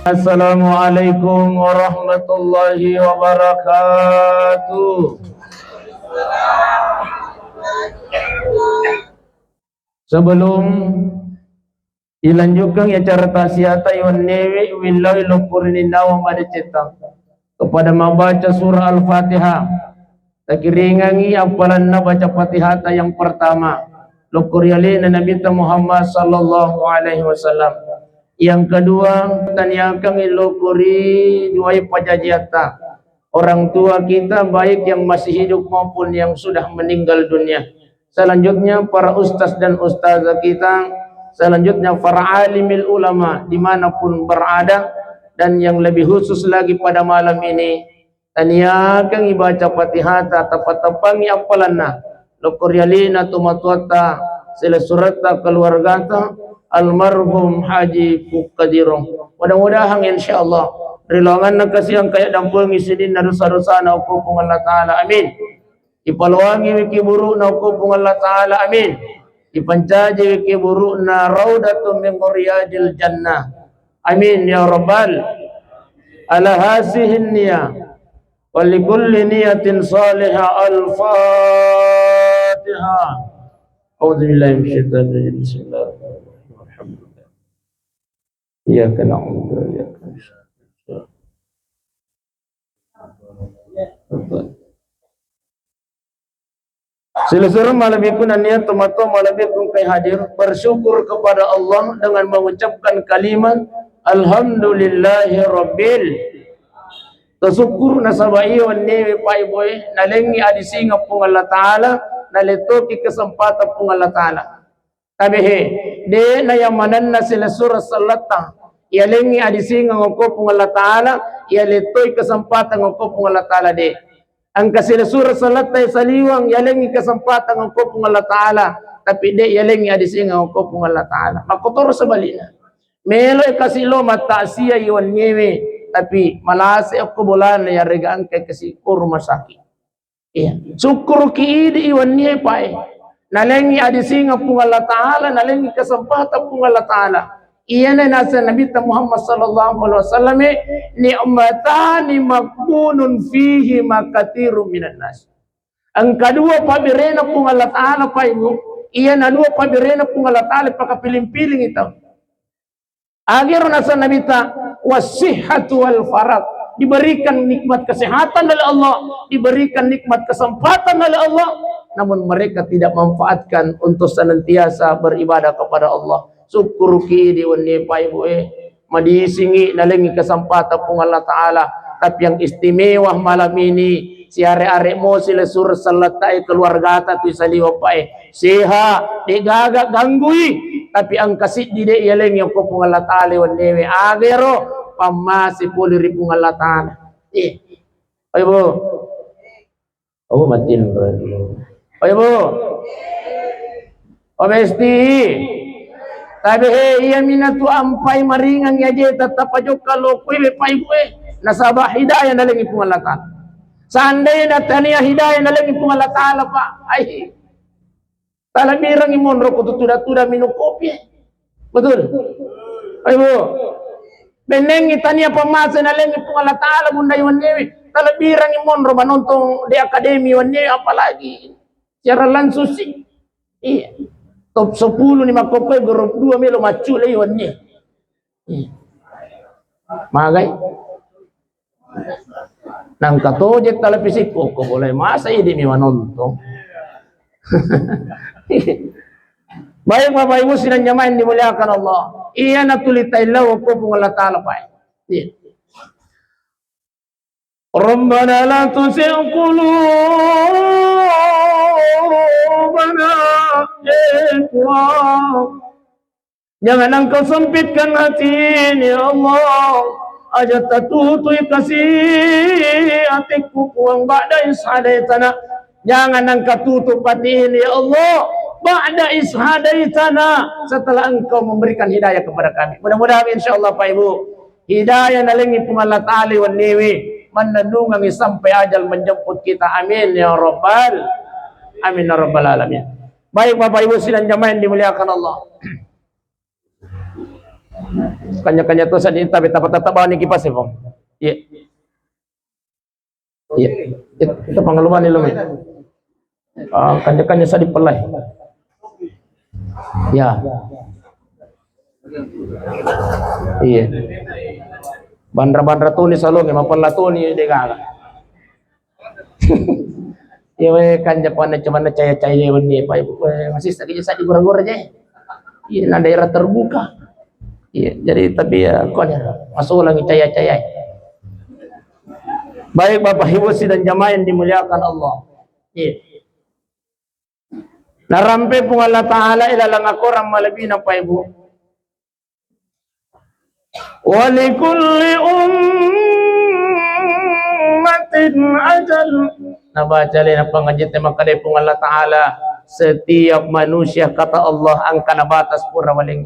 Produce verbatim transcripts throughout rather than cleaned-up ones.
Assalamualaikum warahmatullahi wabarakatuh. Sebelum ilanjutkan acara taksiata iwennewe, uwillau lokko rininnawa madecetta kepada membaca surah Al-Fatihah. Takiringangi appalanna baca Fatihata yang pertama, lokko ri alena Nabitta Muhammad sallallahu alaihi wasallam. Yang kedua, taniakangi lokko ri duai pajajiatta, orang tua kita, baik yang masih hidup maupun yang sudah meninggal dunia. Selanjutnya, para ustaz dan ustazah kita, selanjutnya, para alimil ulama dimanapun berada, dan yang lebih khusus lagi pada malam ini, taniakangi baca Fatihata, tappa-tappangi appalanna, lokko ri alena tomatoatta, silessuretta, keluargata, almarhum Haji Pukkadirong. Mudah-mudahan, insyaallah, ri lawanganna kasi engka yaddampengi sininna dosa-dosana okko Puang Allah Ta'ala. Amin. Ipaloangi wiki burukna okko Puang Allah Ta'ala. Amin. Ipancaji wiki burukna raudatun min riyadil jannah. Amin ya rabbal. Ala hasihin niyah. Wa likulli niyatin salihah. Al-Fatihah. A'udzu billahi minasyaitonir rajim. Bismillahirrahmanirrahim. Iyyaka na'budu wa iyyaka nasta'in. Silessureng malebbiku nennia tomatoa malebbiku engkai hadir, bersyukur kepada Allah dengan mengucapkan kalimat alhamdulillahi rabbil. Tasukkuru nasaba iya wennewe, Pak, Ibu, e, nalengngi adisingeng Puang Allah Ta'ala, nalettoki kesempatan Puang Allah Ta'ala. Tabe he, de' na iya manenna silessureng selletta, iyalengngi adisingeng okko Puang Allah Ta'ala, iyalettoi kesempatan okko Puang Allah Ta'ala, de'. Engka silessureng selletta saliweng, iyalengngi kesempatan okko Puang Allah Ta'ala, tapi de' iyalengngi adisingeng okko Puang Allah Ta'ala. Makkotoro sebalikna. Melo kasi lo mattaksiah iwennewe, tapi malase okko bolana yarega engka kasi ko rumah sakit. Iya. Sukkuruki idi iwennie, Pak, e. Nalengngi adisingeng Puang Allah Ta'ala, nalengngi kesempatan Puang Allah Ta'ala. Iyana naseng Nabitta Muhammad sallallahu alaihi wasallam, e, ni'matani maghbunun fihima katsirun minan nas. Engka dua pabberena Puang Allah Ta'ala, Pak, Ibu. Iyana dua pabberena Puang Allah Ta'ala pakapiling-piling itu. Agero naseng Nabitta, "Wassihhatu wal faragh." Diberikan nikmat kesehatan oleh Allah, diberikan nikmat kesempatan oleh Allah, namun mereka tidak manfaatkan untuk senantiasa beribadah kepada Allah. Sukkuruki idi wennie, Pak, Ibu, e. Madisingi nalengngi kesempatan Puang Allah Ta'ala. Tapi yang istimewa malam ini, siare-are mo silessureng selletta, e, keluargata tu saliweng, Pak, e. Sehat, de' gaga ganggui, tapi engka siddi de' iyalengngi okko Puang Allah Ta'ala wennewe, agero pammase pole ri Puang Allah Ta'ala. Iya. Ayo, Bu. Oh, matin. Ayo, Bu. Oh, Besti. Tabe he, iya minatu ampai maringang aje, tetap pajokka lokko iwe, Pak, Ibu, e. Nasaba hidayah nalengngi Puang Allah Ta'ala. Seandainya tania hidayah nalengngi Puang Allah Ta'ala, Pak, ai. Talebbirengngi monro ko tuda-tuda minum kopi. Betul? Ayo, Bu. Bennengngi tania pammase nalengngi Puang Allah Ta'ala, bunda iwennewe. Talebbirengngi monro manontong di akademi wennie, apalagi siaran langsung si. Iya. Top sepuluh ni makkokkoe, grup dua melo maccule wennie. Iya. Magai. Nangka toje televisi ko, ko boleh masa idi mi manontong. Baik, Bapak Ibu sidang jamaah yang dimuliakan Allah. Iya natuli taillau ko Puang Allah Ta'ala, Pak. Iya. Rabbana la tuzigh qulubana, eh, Tuhan. Jangan Engkau sempitkan hati ini, ya Allah. Aja tatutui kasi atikku, Puang, ba'da is hadaitana. Jangan Engkau tutup hati ini, ya Allah, ba'da is hadaitana, setelah Engkau memberikan hidayah kepada kami. Mudah-mudahan, insya Allah, Pak Ibu, hidayah nalengngi Puang Allah Ta'ala wennewe, mannennungangi sampai ajal menjemput kita. Amin ya rabbal, amin ya rabbal alamin. Baik, Bapak Ibu sidang jamaah yang dimuliakan Allah. Kanya-kanya to sadi tabe tapa-tapa ni kipas e, Pong. Iya. Iya. Itu pangalumani lo. Ah, kanya-kanya sadi pelai. Ya. Iya. Bandra-bandra toni salonge, mapella toni de gaga. Iya, we, kan Japanna cuman caya-caya wenni, Pak Ibu. We, masih sakit sakit gura-gura je. Iya, na daerah terbuka. Iya, jadi tapi ya, kok ya, masuk lagi caya-caya. Baik Bapak Ibu sidang jamaah yang dimuliakan Allah. Iya. Narampe Puang Allah Ta'ala ilalang akorang malebina, Pak Ibu. Walikulli ummatin ajal. Nabaca le napangajete makkeda Puang Allah Ta'ala, setiap manusia kata Allah engkana batas pura waling.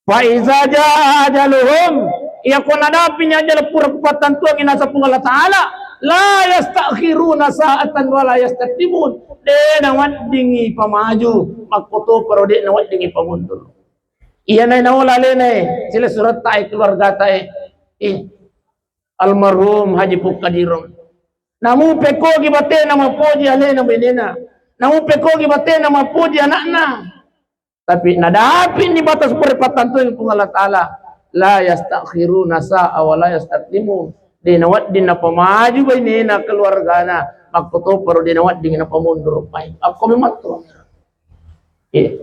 Fa iza jaa ajaluhum, iya ko nadapi ajal pura pattantuangi naseng Puang Allah Ta'ala, la yastakhiruna sa'atan wa la yastaqdimun. De naweddingi pamaju, makkotoparo de naweddingi pamundur. Iyanae naola alenae, sila suratta e, keluargata e. Eh, almarhum Haji Pukkadirong. Namu pekogi batena mapoji alena benena. Namu pekogi batena mapoji anakna. Tapi nadapi ni batas pura pattantuangi Puang Allah Ta'ala. La yastakhiruna sa'a wa la yastaqdimun. De nawedding napamaju bainena keluargana. Makkotoparo de nawedding napamundur. Pai. Akko memang to. Eh.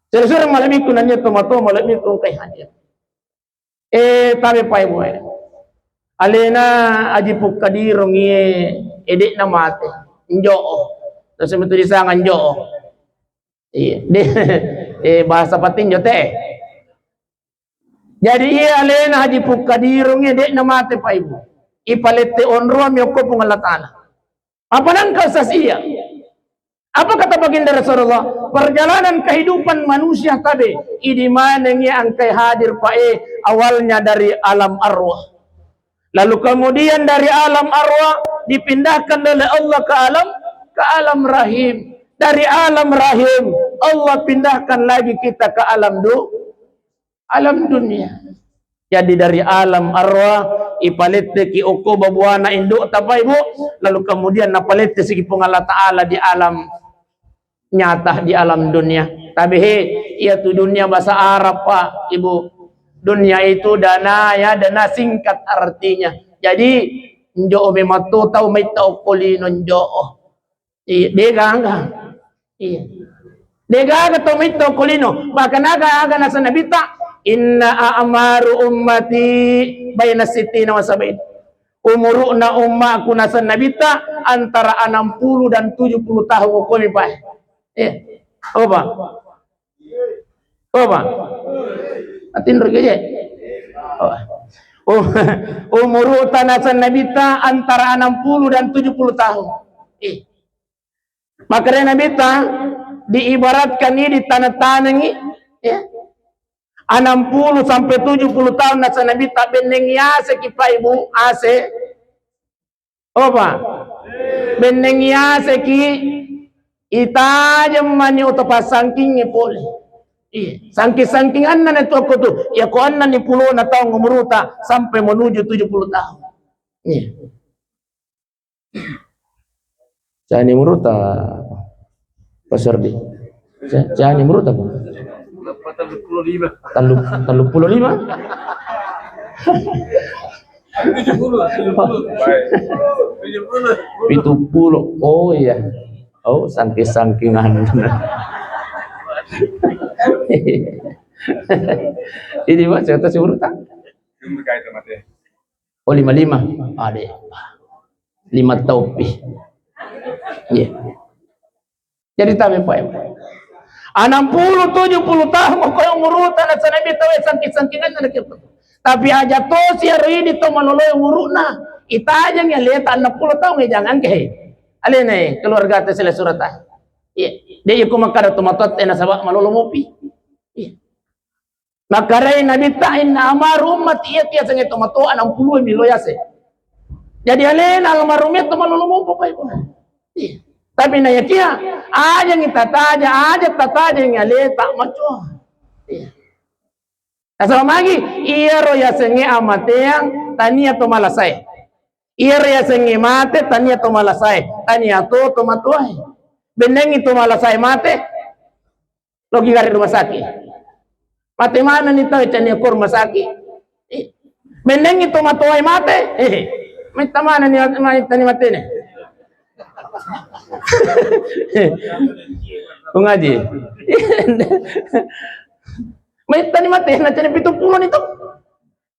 Sere-sere malebbiku nanya tomatoa malebbiku engkai hadir. Eh, tabe Pak Ibu e. Alena Haji Pukkadirong iye, eh, de'na mate. Njo'o. Terus metu disanga njo'o. Iya. De, eh, bahasa patinjo te. Jadi iya alena Haji Pukkadirong iye, de'na mate Pak Ibu. Ipalette onroang mi okko Puang Allah Ta'ala. Apa nangka sasia? Apa kata baginda Rasulullah? Perjalanan kehidupan manusia tabe, idi manengi angkai hadir pae awalnya dari alam arwah. Lalu kemudian dari alam arwah dipindahkan oleh Allah ke alam ke alam rahim. Dari alam rahim Allah pindahkan lagi kita ke alam du alam dunia. Jadi dari alam arwah ipaletteki okko babuana indukta Pak Ibu, lalu kemudian napalettesiki Puang Allah Ta'ala di alam nyata, di alam dunia. Tapi he, iya tu dunia bahasa Arab Pak Ibu. Dunia itu dana ya, dana singkat artinya. Jadi njo memang tu tau maitta okko lino njo. Iya, degaga. Iya. Degaga to mitto ko lino. Bahkan aga-aga naseng Nabitta, "Inna a'maru ummati baina sittina wa sab'in." Umuru'na ummaku naseng Nabitta antara enam puluh dan tujuh puluh tahun, okkomi pae. Eh, apa? Apa? Atinro je. Oh. Um, umuru'ta naseng Nabitta antara enam puluh dan tujuh puluh tahun. Eh. Makanya Nabitta diibaratkan ini ditaneng-tanengi, ya. Enam puluh sampai tujuh puluh tahun naseng Nabitta benneng yase ki Pak Ibu, ase. Apa? Benneng yase ki itajeng mani oto pasangking pole. Iya, sangking-sangking anna na tu aku tu. Ya ko anna ni puluh na tahun umuruta sampai menuju tujuh puluh tahun. Iya. Cani muruta, Pak Sardi. Ca-, cani muruta, Pak. Tallu-, talluppulo lima? Pitu puluh. Oh iya. Oh, sangking-sangking anu. Ini, Pak, saya tahu si muruta. Oh, lima lima. Ade. Lima taupi. Iya. Jadi tabe pae. Enam puluh, tujuh puluh tahun ko umuruta naseng Nabitta we sangking-sangkinganna na keppa. Tapi aja tosi aro idi to malolo umuru'na. Itajeng ya leta enam puluh tahun ya jangan ke. Alena keluargata sila surata. Iya. De' iko makkada to matoatte nasaba malolo mopi. Iya. Makkedai Nabitta, "Inna amaru ummati," iya tiasengnge tomatoa enam puluh mi lo yase. Jadi alena almarhum itu malolo mopo pai pun. Iya. Tapi nayakia, aja ni tataja, aja tataja ni aleta maco. Iya. Nasaba magi, iyaro yasengnge amateang tania to malasae. Iyaro yasengnge mate tania to malasae, tania to to matoae. Bennengngi to malasae mate, loki gare rumah sakit. Mate manenni tau cani ko rumah sakit. Eh, bennengngi to matoae mate. Eh, metta manenni, maittani matene. Pungaji. Maittani mate, na cani pitu pulo ni to.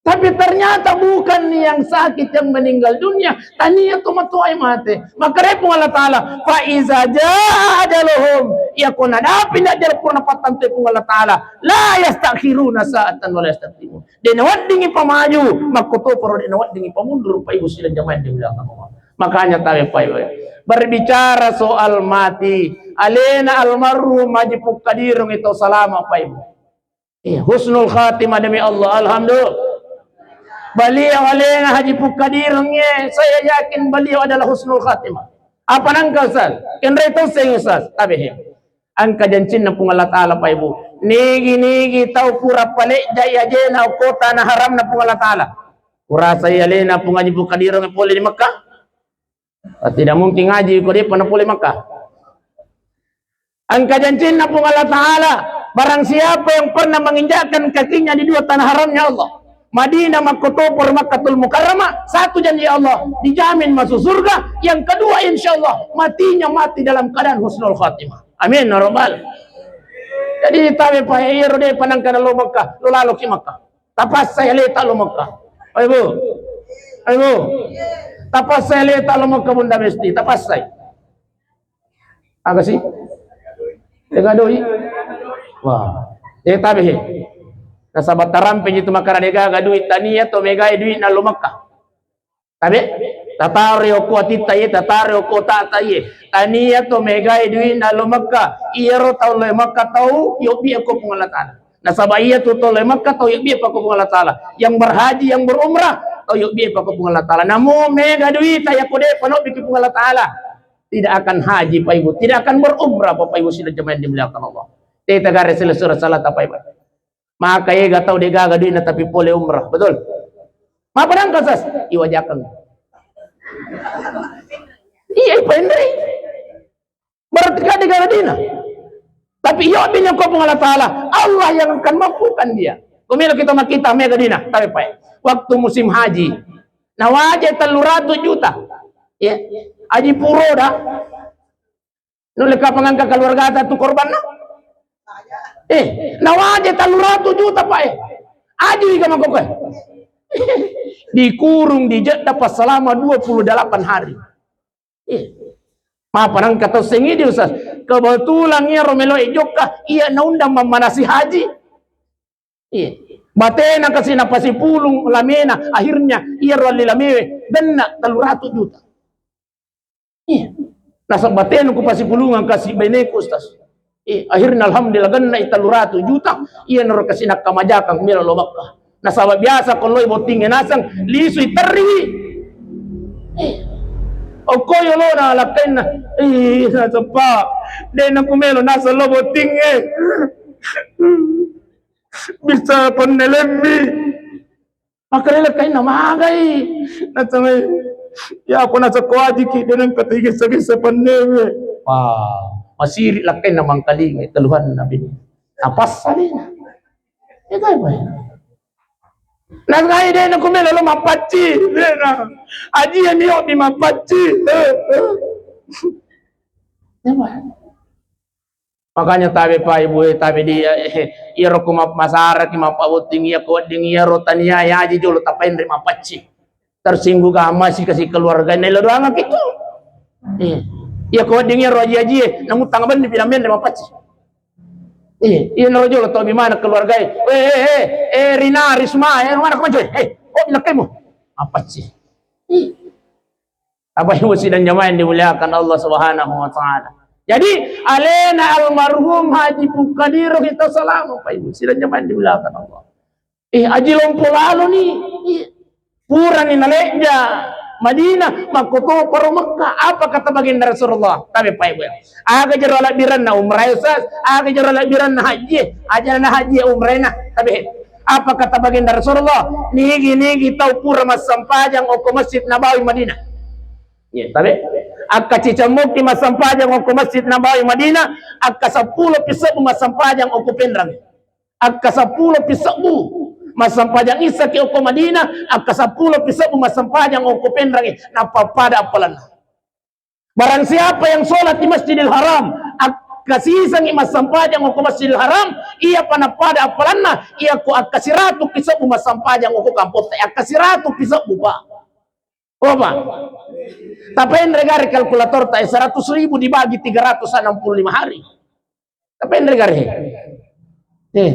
Tapi ternyata bukan yang sakit yang meninggal dunia, tania to matoae mate. Maka Pung Allah Ta'ala, "Fa iza jaa ajaluhum," iya ko nadapi na ajal purana pattantu Pung Allah Ta'ala, "la yastakhiruna sa'atan wa la yastaqdimun." De naweddingi pamaju, makkotoparo de naweddingi pamundur, Bapak Ibu sidang jamaah yang dimuliakan Allah. Makanya tabe Bapak Ibu. Berbicara soal mati, alena almarhum Haji Pukkadirung itu salama Bapak Ibu. Iya, husnul khatimah demi Allah. Alhamdulillah. Beliau alena Haji Pukkadirung, iya, saya yakin beliau adalah husnul khatimah. Apa nangka Ustaz? Kenre to seng Ustaz. Tabe he. Engka jancinna Pung Allah Ta'ala Bapak Ibu. Nigi-nigi tau pura palejja ajena okko tana haramna Pung Allah Ta'ala. Purasa alena Pung Haji Pukkadirung pole di Mekah. Tidak mungkin ngaji ko depa na pole Mekah. Engka jancinna Pung Allah Ta'ala, barang siapa yang pernah menginjakkan kakinya di dua tanah haramnya Allah, Madinah, makkotoparo Makkatul Mukarramah, satu janji Allah, dijamin masuk surga. Yang kedua, insya Allah, matinya mati dalam keadaan husnul khatimah. Amin, ya rabbal. Jadi, tabe Pak, iyaro depa nangka lo Mekah, lo lalo ki Mekah. Tapassai aleta lo Mekah. Ayo, Bu. Ayo, Bu. Tapassai aleta lo Mekah, Bunda Besti. Tapassai. Aga sih? Tega doi? Wah. Eh, tabe he. Nasaba tarampe ji tu makkada degaga duit, tania to megai duit na lo Mekah. Tabe? Tataro okko atitta iye, tataro okko tata iye. Tania to megai duit na lo Mekah. Iyaro tau lo Mekah tau yobbi okko Pung Allah Ta'ala. Nasaba iya tu tau lo Mekah tau yobbi okko Pung Allah Ta'ala. Yang berhaji, yang berumrah, tau yobbi okko Pung Allah Ta'ala. Namo mega duit, iya ko depa nobbi ki Pung Allah Ta'ala, tidak akan haji Bapak Ibu, tidak akan berumrah Bapak Ibu sidang jamaah yang dimuliakan Allah. Teta gare selesura salah ta Bapak Ibu. Maka ega tau degaga duitna tapi pole umrah, betul? Mapa nangka Ustaz? Iwajakeng. Iya, ipenrei. Berarti kan degaga duitna. Tapi yobbi okko Pung Allah Ta'ala, Allah yang akan mampukan dia. Ko melo kita makkita mega duitna, tabe Pak. Waktu musim haji, nawaje tellu ratu juta. Ya. Haji Puroda. Nulle kapang engka keluargata tu korbanna? Eh, nawaje tellu ratu juta, Pak, eh. Aji ga mako koe? Dikurung di Jeddah pas selama dua puluh delapan hari. Eh. Mapa nangka tau sengidi, Ustaz? Kebetulan iyaro melo e jokka, iya naundang mammanasi haji. Iya. Batena kasi napasipulung lamena, akhirnya iyaro alli lamewe genna tellu ratu juta. Iya. Nasaba batena ku pasipulungang kasi baineku, Ustaz. Iya, akhirnya alhamdulillah genna i tellu ratu juta, iyanaro kasi nakkamajaka melo lo Makkah. Nasaba biasa ko loi bottingnge naseng, lisui terri. Iya. Okko yolona lakkainna, ih, naseppa. De naku melo naseng lo bottingnge. Bisa penne lebbi. Makkalele kainna magai. Natamai. Ya, ko nasakko ajiki, de nengka tei gessa-gessa pannewe. Wah, masiri lakkainna mangkalinga, teluhanna bini. Tapassalina. Ya, kai bai. Nagai de naku melo lo mappacci, de na. Aji ya mio di mappacci. Eh, eh. Ya, bai. Makanya tabe pa ibu e, tabe di, eh, iyaro ko ma-, masaraki mappabotting iya ko wedding iyaro tania yaji jolo tapainre mapacci. Tersinggung ama si kasi keluarga nelo doang gitu. Iya. Iya ko wedding iyaro aji-aji e, namu tangga bendi pinamenre mapacci. Iya, iya naro jolo to bimana keluarga e. Eh, eh, eh, eh, Rina, Risma, eh, mana ko mancoy? Eh, oh, bilakemu. Mapacci. Iya. Apa ibu sidang jamaah yang dimuliakan Allah Subhanahu wa Ta'ala. Jadi, alena almarhum Haji Pukadiro kita salama, Pak Ibu sidang jamaah yang dimuliakan Allah. Eh, Haji Lompo lalo ni, eh, purani naleja Madinah, makkotoparo Mekah. Apa kata baginda Rasulullah? Tabe, Pak Ibu. Aga jero alabbiranna umrah, Ustaz? Aga jero alabbiranna haji? Aja na haji umrahna. Tabe. Apa kata baginda Rasulullah? Nigi-nigi tau pura massampajang okko Masjid Nabawi Madinah. Iya, tabe? Akka cicammuki massampajang okko Masjid Nabawi Madinah, akka seppulo pi sebbu massampajang okko Penrang. Akka seppulo pi sebbu massampajang isaki okko Madinah, akka seppulo pi sebbu massampajang okko Penrang, napappada appalanna. Barang siapa yang sholat di Masjidil Haram, akka sisangi massampajang okko Masjidil Haram, iyapa nappada appalanna, iyako akka siratu pi sebbu massampajang okko kampotta, akka siratu pi sebbu, Pak. Oh, Pak. Tapenre gare kalkulator ta, eh, seratus ribu dibagi tiga ratus enam puluh lima hari. Tapenre gare. Eh.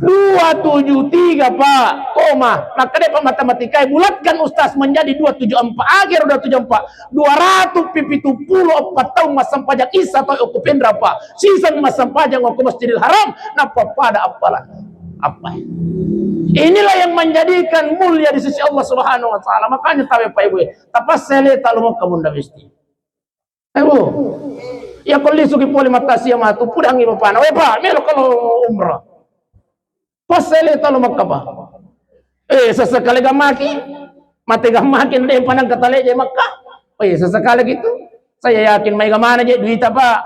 Dua tujuh tiga, Pak. Koma. Maka deh, Pak, matematika, bulatkan Ustaz menjadi dua tujuh empat. Akhir dua tujuh empat. Dua ratus pitu puluh empat tahun massampajang isa to okko Penrang, Pak. Sisang massampajang okko Masjidil Haram. Napappada appalanna. Apa? Inilah yang menjadikan mulia di sisi Allah Subhanahu wa Ta'ala. Makanya tabe, Pak Ibu, tapassele talo Mekka, Bunda Besti. Ayo. Iya ko lisuki pole mattasia matu, pudangi bapana. "Weh, Pak, melo kalo umrah." Passele talo Mekka, Pak. Eh, sesekali gammaki. Mate gammaki, nde panang katale je Mekka. Oh iya, sesekali gitu. Saya yakin mai gamana je duita, Pak.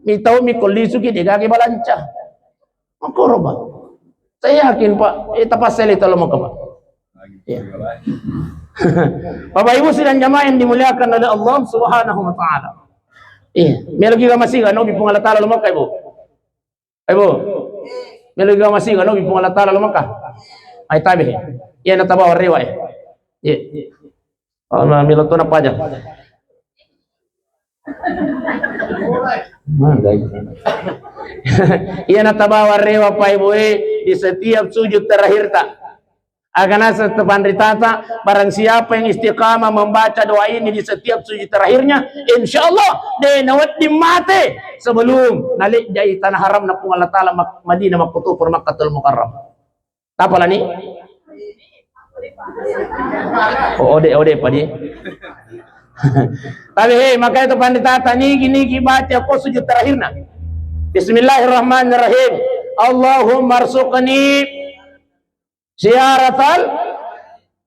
Mitau mi ko lisuki de gage balanca. Makkoro, Pak. Saya yakin, Pak, eh, tapassele talo Mekka, Pak. Iya. Bapak Ibu sidang jamaah yang dimuliakan oleh Allah Subhanahu wa Ta'ala. Iya, melo giga masiga, no, bi Puang Allah Ta'ala lo Mekka, Ibu. Ibu. Melo giga masiga, no, bi Puang Allah Ta'ala lo Mekka. Ai tabe. Iya, na tabawa rewa, eh. Iya. Oh, na melo to napaja. Iya, na tabawa rewa, Pak Ibu, eh, di setiap sujud terakhir ta. Aga naseng tu panritata, barang siapa yang istiqamah membaca doa ini di setiap sujud terakhirnya, insya Allah, de nawedding mate sebelum nalejjai tanah haram na Puang Allah Ta'ala, Mak-, Madinah, Makkutoparo, Makkatul Mukarramah. Tapalani? Oh, ode, ode, padi. Tapi, hei, makanya tu panritata, nigi, nigi baca ko sujud terakhirna. Bismillahirrahmanirrahim. Allahumma arzuqni ziyaratal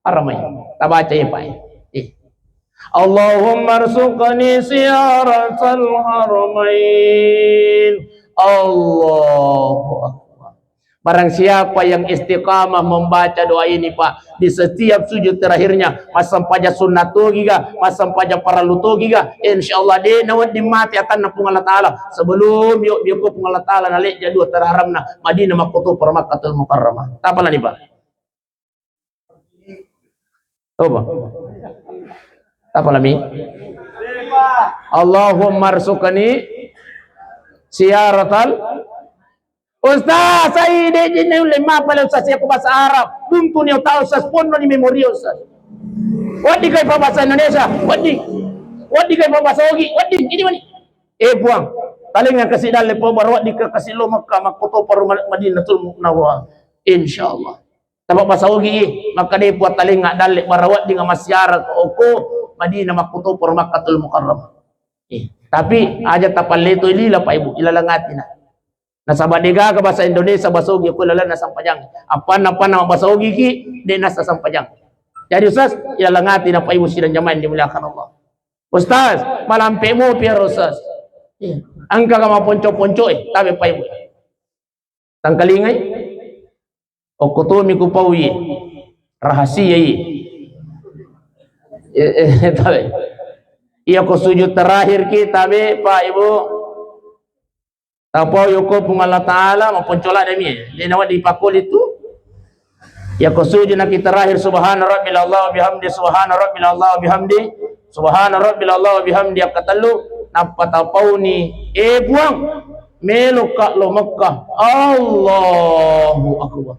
haramain. Tabaca ya, Pak. Eh. Allahumma arzuqni ziyaratal haramain. Allahu Akbar. Barang siapa yang istiqamah membaca doa ini, Pak, di setiap sujud terakhirnya, massampajang sunnah togi ga, massampajang parallu togi ga, insya Allah de nawedding mate atanna Puang Allah Ta'ala sebelum yo, yo ko Puang Allah Ta'ala nalejja dua tanah haramna, Madinah Makkutoparo, Makkatul Mukarramah. Tapalani, Pak? Coba. Tapalami? Allahumma arzuqni ziyaratal Ustaz, sai de jinne ulle mapale Ustaz, ya ko bahasa Arab. Buntu ni tau Ustaz, ponno ni memori Ustaz. Waddi kai pa bahasa Indonesia, waddi. Waddi kai pa bahasa Ogi, waddi. Ini mani. Eh, Puang, talengnga kasi dalle pa bara waddi ka kasi lo Makkah, Makkutoparo, Madinatul Munawwarah. Insyaallah. Taba bahasa Ogi, maka de Puang talengnga dalle bara waddi nga massiara ko oko Madinah, Makkutoparo, Makkatul Mukarramah. Eh, tapi aja tapalletoi lila, Pak Ibu, ilalang atina. Nasaba degaga bahasa Indonesia, bahasa Ogi ko ilalenna sampajang. Appanna, appanna bahasa Ogi ki, de nasa sampajang. Jadi Ustaz, ilalang atina, Pak Ibu sidang jamaah yang dimuliakan Allah. Ustaz, malampe mopi ero Ustaz. Iya. Engka ga maponco-ponco e, tabe Pak Ibu. Tangkalingai. Okko tomi ku paui. Rahasia i. Eh, eh, tabe. Iya ko sujud terakhir ki, tabe Pak Ibu. Tapau yoko Puang Allah Ta'ala, maponcola demi. Dia nawa dipakul itu. Ya ko sujud naki terakhir, subhana rabbil Allah wa bihamdi, subhana rabbil Allah wa bihamdi, subhana rabbil Allah wa bihamdi, akkatellu, nappa tapauni, eh, Puang, meloka lo Mekah. Allahu Akbar.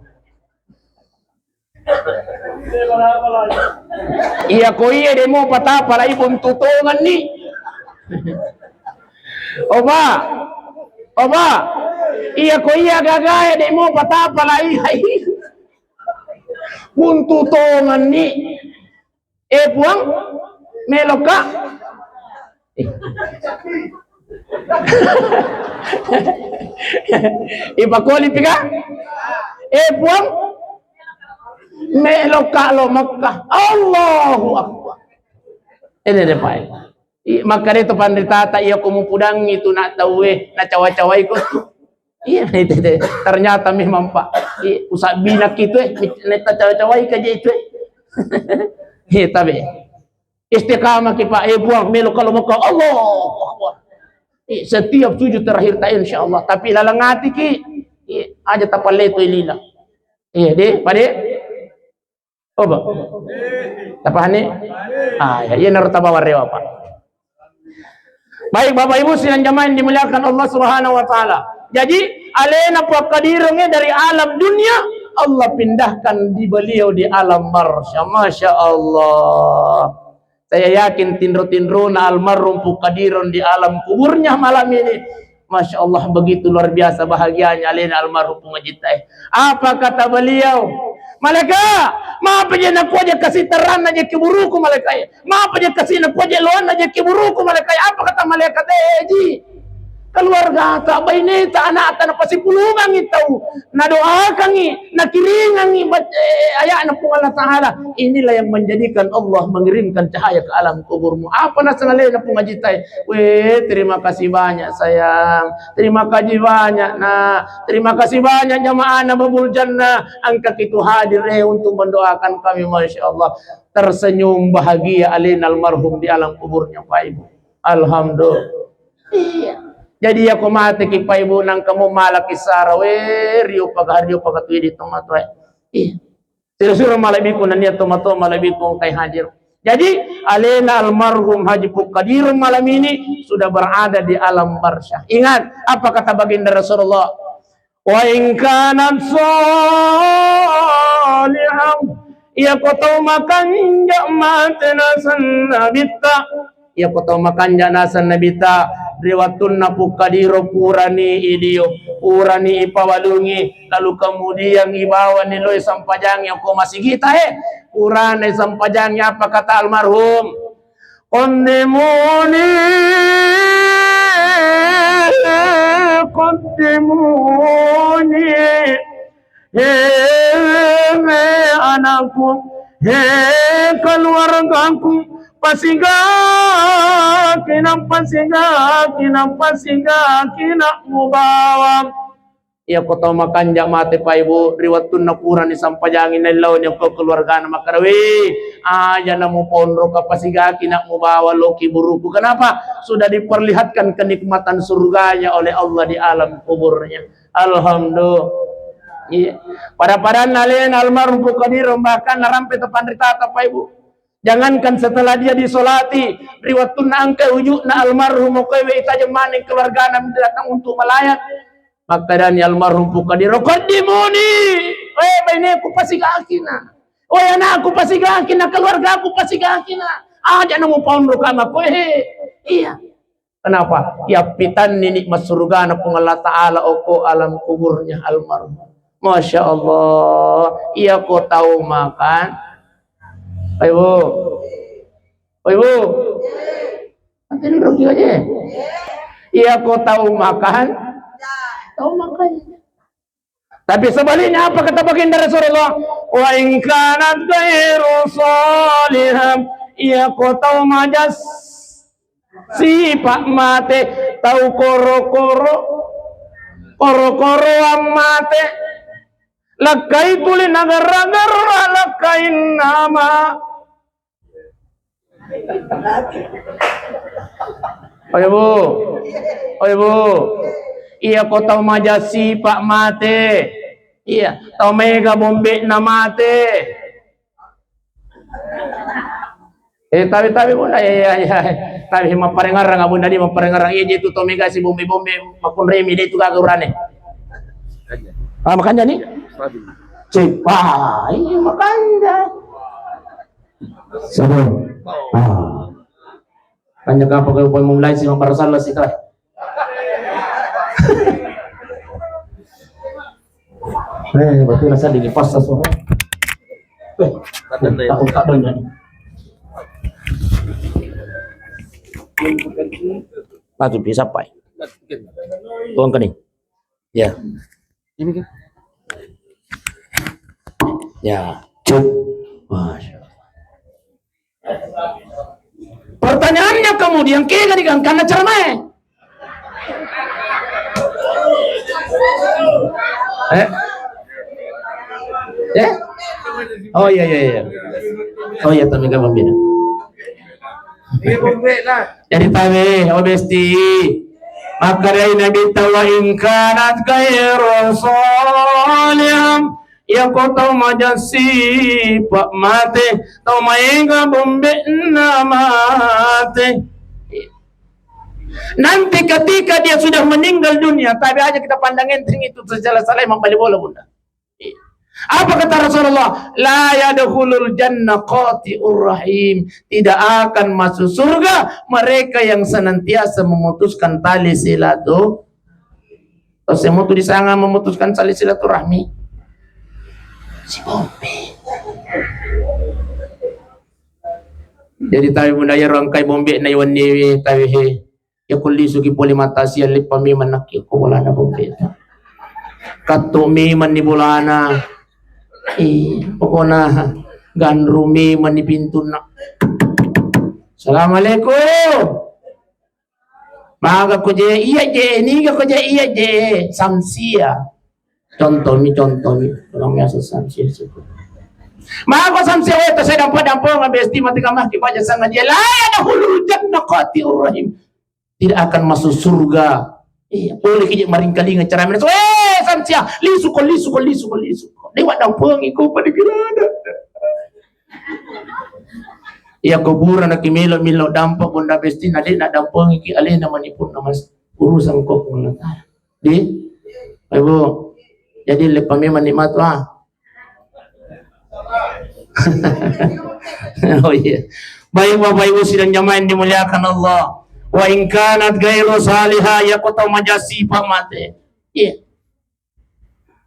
Iya ko iya de mo patapalai buntu tongenni. Oba. Oba. Iya ko iya gagae de mo patapalai. Buntu tongenni. Eh, Puang, meloka. Eh. Ipakoli pika? Eh, Puang, meloka lo Mekah. Allahu Akbar. Ini deh, Pak. I, maka dia tu panritata, iya ko mupudangi tu nak tahu, eh, nak cawa-cawai ko tu. Iya, itu deh. Ternyata memang, Pak. I, usah binak itu, eh, nak cawa-cawai kerja itu, eh. Iya, tapi istiqamah ki, Pak. Eh, Puang, melo kalau Mekah. Allahu Akbar. Eh, setiap sujud terakhir ta, insya Allah. Tapi lalang hati ki, eh, aja tapalle tu lila. Iya, deh, Pak, deh. Oh, Pak. Tapahani? Ah, ya, iya, naro tabawa rewa, Pak. Baik, Bapak Ibu sidang jamaah yang dimuliakan Allah Subhanahu wa Ta'ala. Jadi, alena Puang Kadirong dari alam dunia, Allah pindahkan di beliau di alam barzah. Masya Allah. Saya yakin tinro-tinrona almarhum Puang Kadirong di alam kuburnya malam ini, Masya Allah, begitu luar biasa bahagianya alena almarhum Puang Haji Tae. Apa kata beliau? Malaika, mapa je nakuaje kasi terang aja kuburuku, malaika. Mapa je kasi nakuaje loan aja kuburuku, malaika. Apa kata malaikat? Eh, ji. Keluargata, baineta, anakta, napasipulungangi tau, nadoakangi, nakiringangi bac-, eh, ayatna Puang Allah Ta'ala. Inilah yang menjadikan Allah mengirimkan cahaya ke alam kuburmu. Apa naseng alena Puang Haji Tae? Weh, terima kasih banyak, sayang. Terima kasih banyak, nak. Terima kasih banyak, jamaah Babul Jannah. Engka kitu hadir, eh, untuk mendoakan kami, Masya Allah. Tersenyum bahagia alena almarhum di alam kuburnya, Pak Ibu. Alhamdulillah. Iya. Jadi, iya ko mate ki, Pak Ibu, nangka mo malaki sara, we, rio paga, rio paga tu di tomatoa. Iya. Siro-siro malebbiku nennia tomatoa malebbiku engkai hadir. Jadi, alena almarhum Haji Puang Kadirong malam ini sudah berada di alam barzah. Ingat, apa kata baginda Rasulullah? Wa in kanat shalihah, iya ko tau makanja mate naseng Nabitta. Iya ko tau makanja naseng Nabitta, ri wettunna Puang Kadirong purani idio, purani ipawalungi, lalu kemudian ibawani lo isampajangi ko masigita, eh. Purana isampajangi, apa kata almarhum? Qaddimuni, qaddimuni. He, he anakku, he keluargaku, pasigaki na, pasigaki na, pasigaki na mubawa. Iya ko tau makanja mate, Pak Ibu, ri wettunna purani sampajangi, naellauni ko keluargana makkeda, "Weh, aja na muponro ka, pasigaki na mubawa lo kuburuku." Kenapa? Sudah diperlihatkan kenikmatan surganya oleh Allah di alam kuburnya. Alhamdulillah. Iya. Pada-pada nalena almarhum Puang Kadirong bahkan narampe tapanritata, Pak Ibu. Jangankan setelah dia disolati, ri wettunna engka ujukna almarhum, okkoe we itajeng maneng keluargana datang untuk melayat. Makkedani almarhum Puang Kadirong, "Qaddimuni, eh, baineku pasigakina, eh, anakku pasigakina, keluargaku pasigakina. Aja na mupaonro ka makkoe." Iya. Kenapa? Yappitanni nikmat surgana Puang Allah Ta'ala okko alam kuburnya almarhum. Masya Allah. Iya ko tau makan. Ayo, Bu. Ayo, Bu. Nanti dulu aja. Iya ko tau makan. Tau makan. Tapi sebaliknya, apa kata baginda Rasulullah? "Wa in kanat ghairu shalihah." Iya ko tau majas sipa mate, tau koro-koro, koro-koroang mate. Lakkai tuli nagarra-garra, lakkai nama. Oyo, Bu. Oyo, Bu. Iya ko tau maja sipa mate. Iya, tau mega bombe'na mate. Eh, tabe-tabe, Bunda. Iya, iya, iya. Tabe mapparengarang, Bunda, di mapparengarang. Iya, je tu tau mega si bombe-bombe, makkunremi de tu gaga urane. Ah, makanja ni? Cek, wah, iya makanja. Sabar. Ah. Tanya ke apa kau pun mulai sih mempersalah sih, Kak. Eh, betul lah, saya di pas suara. Eh, tak, tak banyak. Batu bisa, Pak. Tuang kening. Ya. Ini kan. Ya, cuk. Masya Allah. Pertanyaannya kemudian, kega digangkanna ceramae? Eh? Eh? Oh iya, iya, iya. Oh iya, tapi kan membina. Jadi tabe, oh besti. Makkedai Nabitta, "Wa in kanat ghairu shalihah." Iyako tau maja sipa mate, tau maega bombe'na mate. Nanti ketika dia sudah meninggal dunia, tabe aja kita pandang enteng itu, tersalah-salah mabbali bola, Bunda. Apa kata Rasulullah? "La yadkhulul jannah qati'ur rahim." Tidak akan masuk surga mereka yang senantiasa memutuskan tali silaturahmi. Tau semua tu disanga memutuskan tali silaturahmi. Si bombe. Jadi tabe, Bunda, iyaro engkai bombe'na iwenniwi tabe he. Iyako lisuki pole mata sia, leppa memang nakki ko bolana bombe'ta. Katto memang ni bolana. Eh, pokona ganru memang ni pintunna. "Assalamualaikum." Maga ko je, iya je, niga ko je, iya je, samsia. Contohmi, contohmi. Tolong ya, samsia syukur. Maga samsia, weta saya dampa-dampa, nggak besti mati kamar, kibaca sangat dia. "La yadkhulul jannah qati'ur rahim." Tidak akan masuk surga. Iya, boleh kiji maringkalinga cara men. Eh, samsia, lisuko, lisuko, lisuko, lisuko. Dewa dampengi ko pada kirada. Iya, kuburan aki melo-melo dampa, Bunda Besti, na de' na dampengi ki alena manipunna, Mas. Urusan ko, Bunda. Di? Ibu. Jadi leppa memang nikmat, ah. Oh iya. Baik, Bapak Ibu sidang jamaah yang dimuliakan Allah. "Wa in kanat ghairu shalihah," iyako tau maja sipa mate. Iya.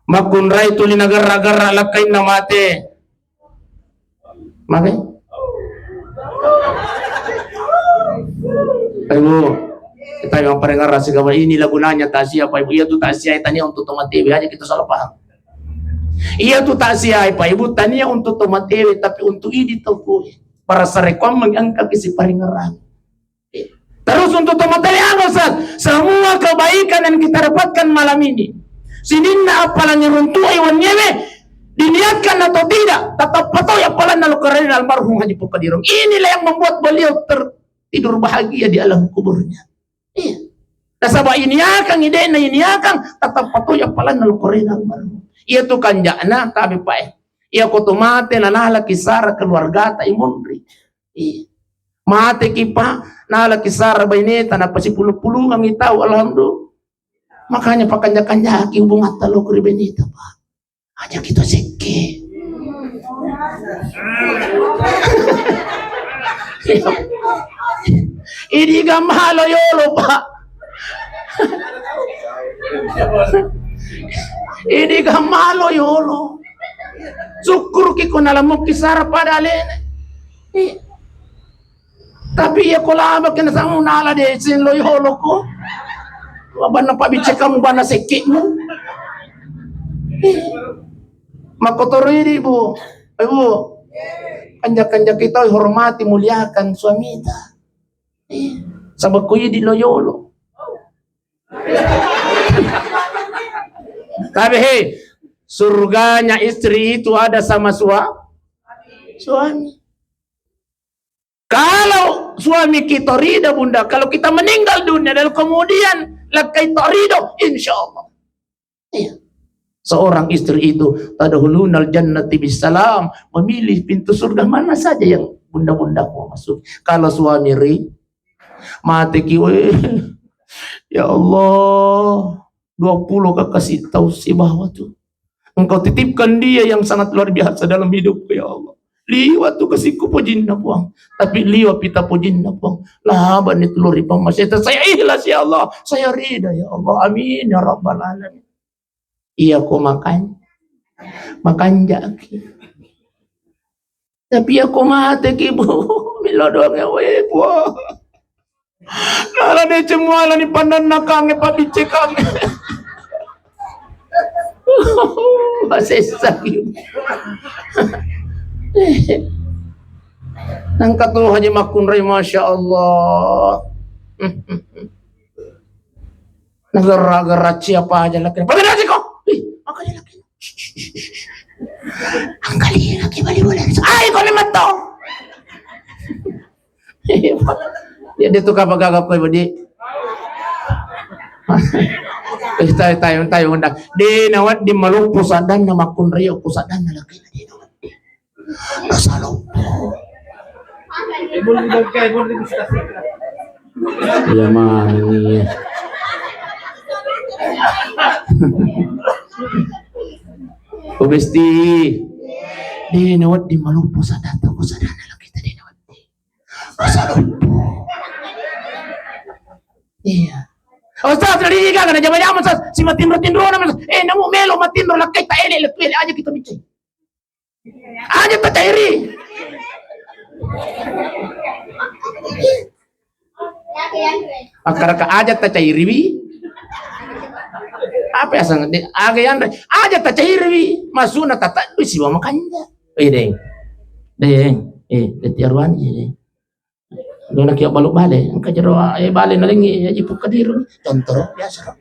Makkunrai tuli nagarra-garra lakkainna mate. Mate? Ibu, kita yang paling ngerasa, inilah gunanya takziah, Pak Ibu. Iya tu takziah tania untuk tomatewe aja, kita salah paham. Iya tu takziah, Pak Ibu, tania untuk tomatewe, tapi untuk idi tau kue. Para sarekoang mengangkat isi paringerang. Terus untuk tomatewe, anu, Ustaz, semua kebaikan yang kita dapatkan malam ini, sininna appalangngi runtu'i wenniewe, diniatkan atau tidak, tetap patoi appalanna lo karena almarhum Haji Pukadiro. Inilah yang membuat beliau ter-, tidur bahagia di alam kuburnya. Iya. Nasaba iniakang, idena iniakang, tetap patoi appalanna lo karena almarhum. Iya tu kanja'na, tabe pae. Iya ko to mate, nanala kisara keluargata imunri. Iya. Mateki, Pak, nalaki sara baineta, napasipulung-pulungangi tau, alhamdulillah. Makanya pakanja-kanjaki hubungatta lo ri baineta, Pak. Aja kita sekke. Idi gamalo yolo, Pak. Idi gamalo yolo. Sukkuruki ko nalamukki sara pada alena. Iya. Tapi iya ko lama kena samu nala de sing lo yolo ko. Banna pabicce kamu, banna sekkimu. Iya. Makotoro idi, Bu. Eh, Bu. Kanja-kanja kita hormati, muliakan suamita. Iya. Sabab ko idi lo yolo. Tapi hei, surganya istri itu ada sama sua-, suami. Kalau suami kita ridho, Bunda, kalau kita meninggal dunia dan kemudian lakkai tak ridho, insya Allah. Iya. Seorang istri itu, tadkhulunal jannati bisalam, memilih pintu surga mana saja yang bunda-bunda mau masuk. Kalau suami ri-, mateki, weh, ya Allah, dua puluh kekasih tau sibawa tu. Engkau titipkan dia yang sangat luar biasa dalam hidupku, ya Allah. Liwa tu kasikku pojinna, Puang. Tapi liwa pita pojinna, Puang. Lah, bani telur ipang maseta. Saya ikhlas, ya Allah. Saya rida, ya Allah. Amin, ya Rabbal Alamin. Iya ko makan. Makan jaki. Tapi iya ko mate ki, Bu. Milo doang ya, weh, Puang. Nala deceng muala ni pandanna kange, pabicce kange. Masessa. Nangka tu haji makkunrai, masya Allah. Negara-negara siapa aja laki. Pada aja kok. Ih, makanya laki. Angkali laki bali bola. Ai, kau ni matto. Ya, dia tu kapa gaga koi bodi. Eh, tai, tai, tai, undang. De nawaddi maloppo saddanna makkunrai, ko saddanna laki de nawaddi. Nasaloppo. Iya, mani. Oh, besti. De nawaddi maloppo saddanna, ko saddanna laki de nawaddi. Masa loppo. Iya. Ustaz, tadi kan ada jama-jama, Ustaz. Si matinro-tinro nama, Ustaz. Eh, namu melo matinro, lakkai ta ele, lakkai ele aja kita bincang. Aja ta cairi. Akkaraka aja ta cairi wi. Apa ya sang de aga yanre? Aja ta cairi wi. Masuna tata siwa makanja. Eh, deng. Deng. Eh, de tiaruan, eh, deng. Dona kia balu bale, engka jero, eh, bale nalengi, ya, jipu kadiru, contoro, biasa, ro.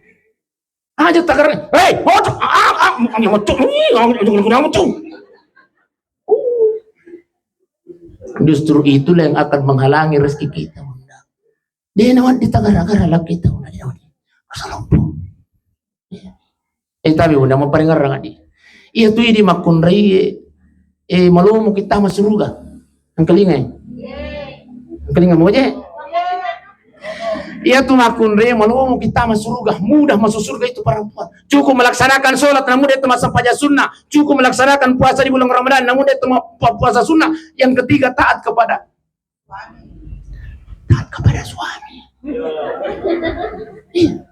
Aja tagar, hei, ojo, ah, ah, ah, ojo, ah, ojo, ojo, ojo. Uh. Justru itulah yang akan menghalangi rezeki kita, Bunda. De nawaddi tagara-gara laki kita, Bunda, de nawaddi. Masa loppo. Iya. Eh, tapi Bunda, maparingerrang, Adi. Iya tu idi makkunrai, eh, malomo kita masuruga. Engkalingai? Engkalinga moje? Iya tu makkunrai malomo kita masuruga. Mudah masuk surga itu perempuan. Cukup melaksanakan sholat, namun dia itu massempajang sunnah. Cukup melaksanakan puasa di bulan Ramadan, namun dia itu ma-, pu-, puasa sunnah. Yang ketiga, taat kepada, taat kepada suami. Iya.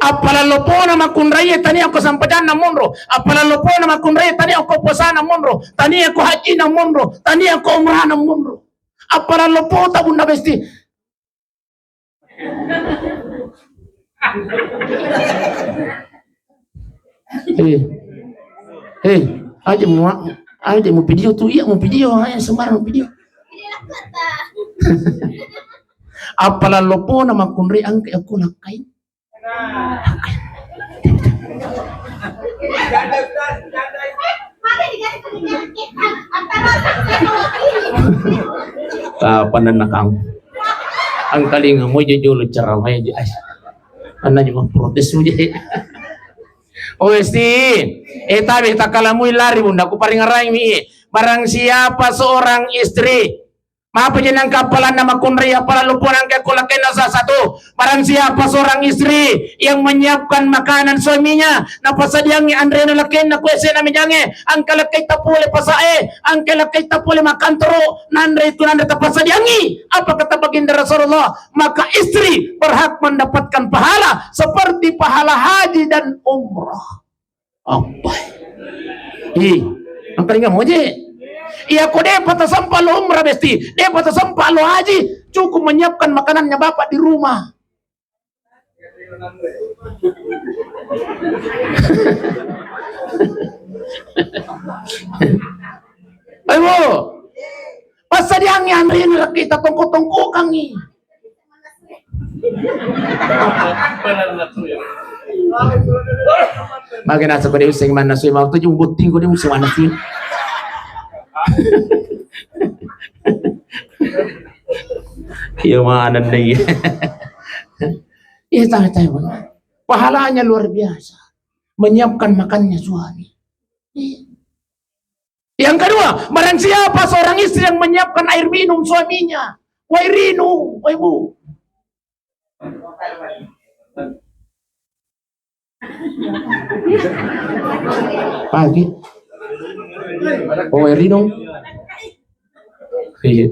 Appalalopona makkunraie tania ko sampajanna monro. Appalalopona makkunraie tania ko puasana monro. Tania ko hajjina monro. Tania ko umrahna monro. Appalalopota, Bunda Besti. Eh. Eh, aja mu, aja mu video tu, iya mu video, aja sembarang video. Appalalopona makkunrai angke aku lakkai. Kapan nakang? Angkalinga mo jolo ceramah aja. Anna cuma protes aja. Oh, esti. Eh, tapi tak kalamui lari, Bunda. Aku paling ngerai mi. Barang siapa seorang istri Mapa je nangka appalanna makkunrai, appalalopona angke ko lakkainna salah satu. Barang siapa seorang istri yang menyiapkan makanan suaminya, napasadiangi anrena lakkainna ko esena mejange, angka lakkaita pole pasae, angka lakkaita pole makantoro, nanre itu nanre tapasadiangi. Apa kata baginda Rasulullah? Maka istri berhak mendapatkan pahala seperti pahala haji dan umrah. Apa? Ih, angkalinga moje. Iya, ko depa tasempa lo umrah, Besti, depa tasempa lo haji, cukup menyiapkan makanannya bapak di rumah. Ayo, passadiangi anrena, kita tongko-tongkokangi. Mage naseng ko de usseng mannasui, mau tu je botting ko de usseng mannasui. Iya, mana nih? Iya, tahu, tahu. Pahalanya luar biasa. Menyiapkan makannya suami. Iya. Yang kedua, barang siapa seorang istri yang menyiapkan air minum suaminya, wai rinung, wai bu. Pagi. Oh, wai rinung. Iya.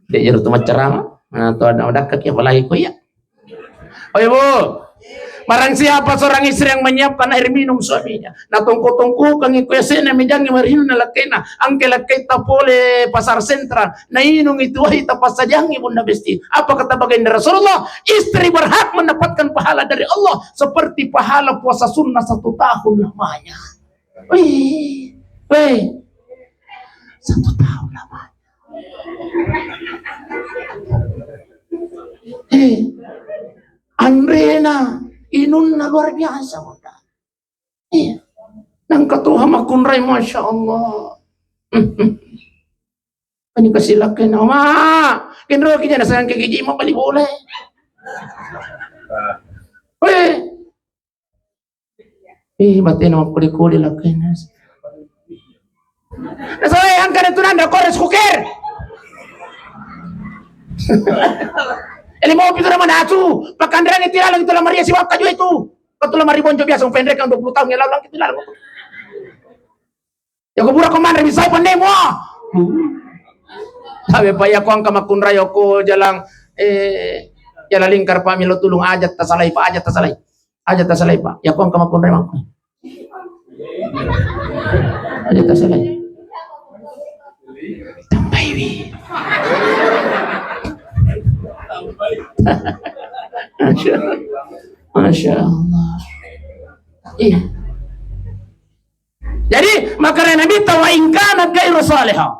Dia jadi teman ceramah. Nah, tuh ada, ada kaki apalagi kok ya. Oh, Ibu. Barang siapa seorang istri yang menyiapkan air minum suaminya, natongko-tongkokangngi ku yase'na mejangnge marinunna lakkena, engka lakketta pole pasar sentral, nainung itu wahi tapassajiangngi Bunda Besti. Apa kata baginda Rasulullah? Istri berhak mendapatkan pahala dari Allah seperti pahala puasa sunnah satu tahun lamanya. Wih, wih, satu tahun lamanya. Eh, anrena, inunna luar biasa, Bunda. Iya. Nangka toha makkunrai, Masya Allah. Ini kasilakkena, ma, kenro ki jana sayang ke gigi ma bali boleh. Weh. Eh, batena makkuli-kuli lakkena. Nasaba engka tu nanda kores kuker. Eli mau pitu nama nasu, pakanrang itu lalang itu lamaria siwakka juga itu. Kau tu lamari bonjo biasa, pendek yang dua puluh tahun yang lalu, itu lalang. Ya, ko pura ko manre bisa pandai mua. Tabe pa iya ko engka makkunrai ko jalang, eh, jalang lingkar pa milo tulung, aja tasalai pa, aja tasalai. Aja tasalai pa. Ya ko engka makkunrai mangko. Aja tasalai. Tambaiwi. Masya, Masya Allah. Iya. Jadi, makanya Nabi ta, "Wa in kana ghairu salihah."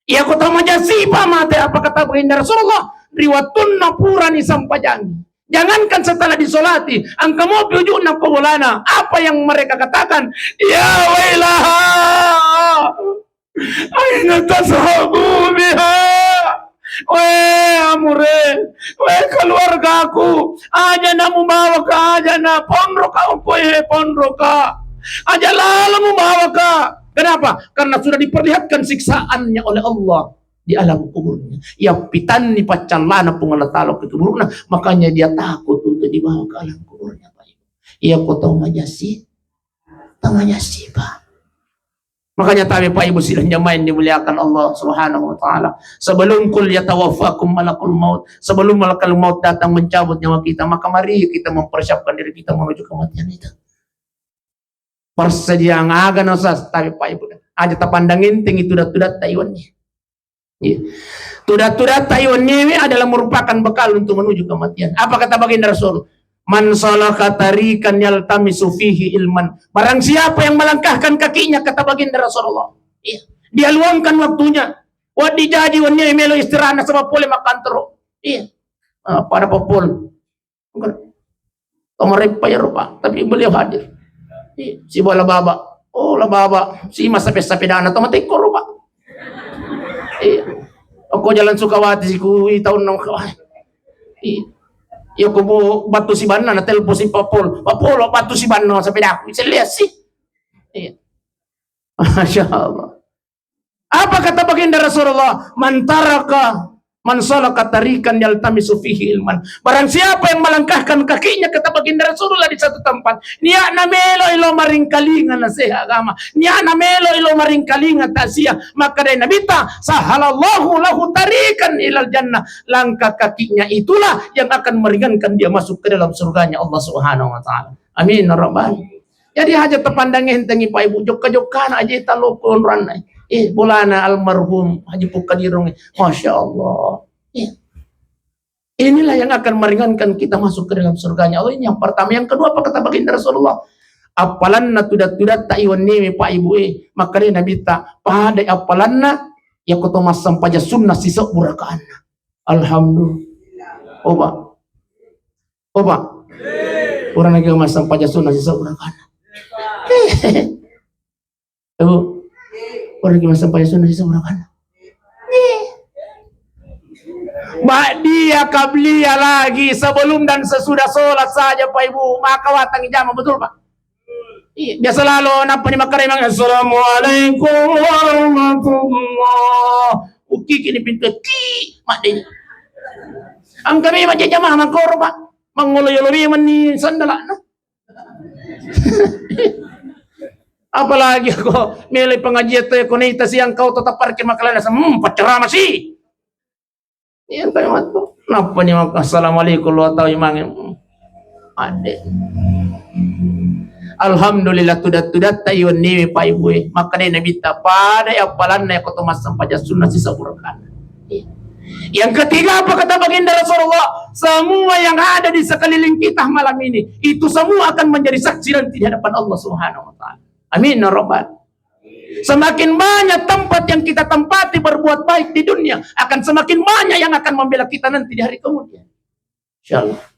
Iya, ko tau majasipa mate, apa kata baginda Rasulullah? Ri wettunna purani sampajangi. Jangankan setelah disolati, engka mopi ujunna ko bolana. Apa yang mereka katakan? "Ya wailaha. Aina tazhabu biha?" Weh amure, weh keluargaku, aja na mubawaka, aja na ponroka, okkoe ponroka. Aja lalo mubawaka. Kenapa? Karena sudah diperlihatkan siksaannya oleh Allah di alam kuburnya. Iya pitanni paccallana Puang Allah Ta'ala ke kuburna, makanya dia takut untuk dibawa ke alam kuburnya, Pak Ibu. Iya ko tau majasi, tau majasi, Pak. Makanya tabe Pak Ibu sidang jamaah yang dimuliakan Allah Subhanahu wa Ta'ala. Sebelum qul yatawaffakum malakul maut, sebelum malakul maut datang mencabut nyawa kita, maka mari kita mempersiapkan diri kita menuju kematian itu. Persediaan aga nasa tabe Pak Ibu. Aja tapandang enteng itu tudat-tudat taiwan ni. Iya. Tudat-tudat taiwan ni adalah merupakan bekal untuk menuju kematian. Apa kata baginda Rasul? "Man salaka tariqan yaltamisu fihi ilman." Barang siapa yang melangkahkan kakinya, kata baginda Rasulullah. Iya. Dia luangkan waktunya. Waddi jaji wenni melo istirahat nasaba pole makkantoro. Iya. Ah, pada popol. Tomareppa iyaro, Pak, tapi beliau hadir. Iya, sibawa La Baba. Oh, La Baba, si masa pesta pedana to matekko ro, Pak. Iya. Okko Jalan Sukawati si ku i taunna. Iya. Iya, ko bu batu sibanna na telpo si Papol. Papol batu sibanna sepedaku. Selesai. Iya. Masya Allah. Apa kata baginda Rasulullah? "Man taraka, man salaka tariqan yaltamisu fihi ilman." Barang siapa yang melangkahkan kakinya, kata baginda Rasulullah, di satu tempat, niatna melo ilo maringkalinga nasehat agama, niatna melo ilo maringkalinga taksiah, maka dari Nabi ta, "Sahhalallahu lahu tariqan ilal jannah." Langkah kakinya itulah yang akan meringankan dia masuk ke dalam surganya Allah Subhanahu wa Ta'ala. Amin ya rabbal. Jadi aja tapandang entengi Pak Ibu, jokka-jokkana aja taloko onroanna. Eh, bolana almarhum Haji Pukkadirung. Masya Allah. Iya. Inilah yang akan meringankan kita masuk ke dalam surganya Allah. Ini yang pertama. Yang kedua, apa kata baginda Rasulullah? Appalanna tudat-tudat ta iwan newe Pak Ibu, eh. Maka dia Nabi ta, pada appalanna, ya koto massempajang sunnah sisebbu rakaanna. Alhamdulillah. Oh, Pak. Oh, Pak. Orang lagi massempajang sunnah sisa orang kana. Tuh. Orang lagi massempajang sunnah sisa orang kana. Ba'diyah qabliyah lagi, sebelum dan sesudah sholat saja, Pak Ibu, maka watang jama, betul, Pak? Iya, biasa lalo nappa ni makkaremang, "Assalamualaikum warahmatullah." Ukiki ni pintu, ti, mak deni. Angka memang jamaah mangkoro, Pak. Mangolo yolo memang ni sandala, nah. Apalagi ko mele pengajian to, ko nita siang kau tetap parkir makalana, hmm, pacerama sih. Iya, kan, Mat. Nappa ni maka, "Assalamualaikum," lo tau imange. Ade. Alhamdulillah, tudat-tudatta iwenniwi, Pak Ibu e. Makkedai Nabitta, pada appalanna yako to massempajang sunna sisebbu rakaat. Yang ketiga, apa kata baginda Rasulullah? Semua yang ada di sekeliling kita malam ini, itu semua akan menjadi saksi nanti di hadapan Allah Subhanahu wa Ta'ala. Amin ya Rabbal. Semakin banyak tempat yang kita tempati berbuat baik di dunia, akan semakin banyak yang akan membela kita nanti di hari kemudian. Insyaallah.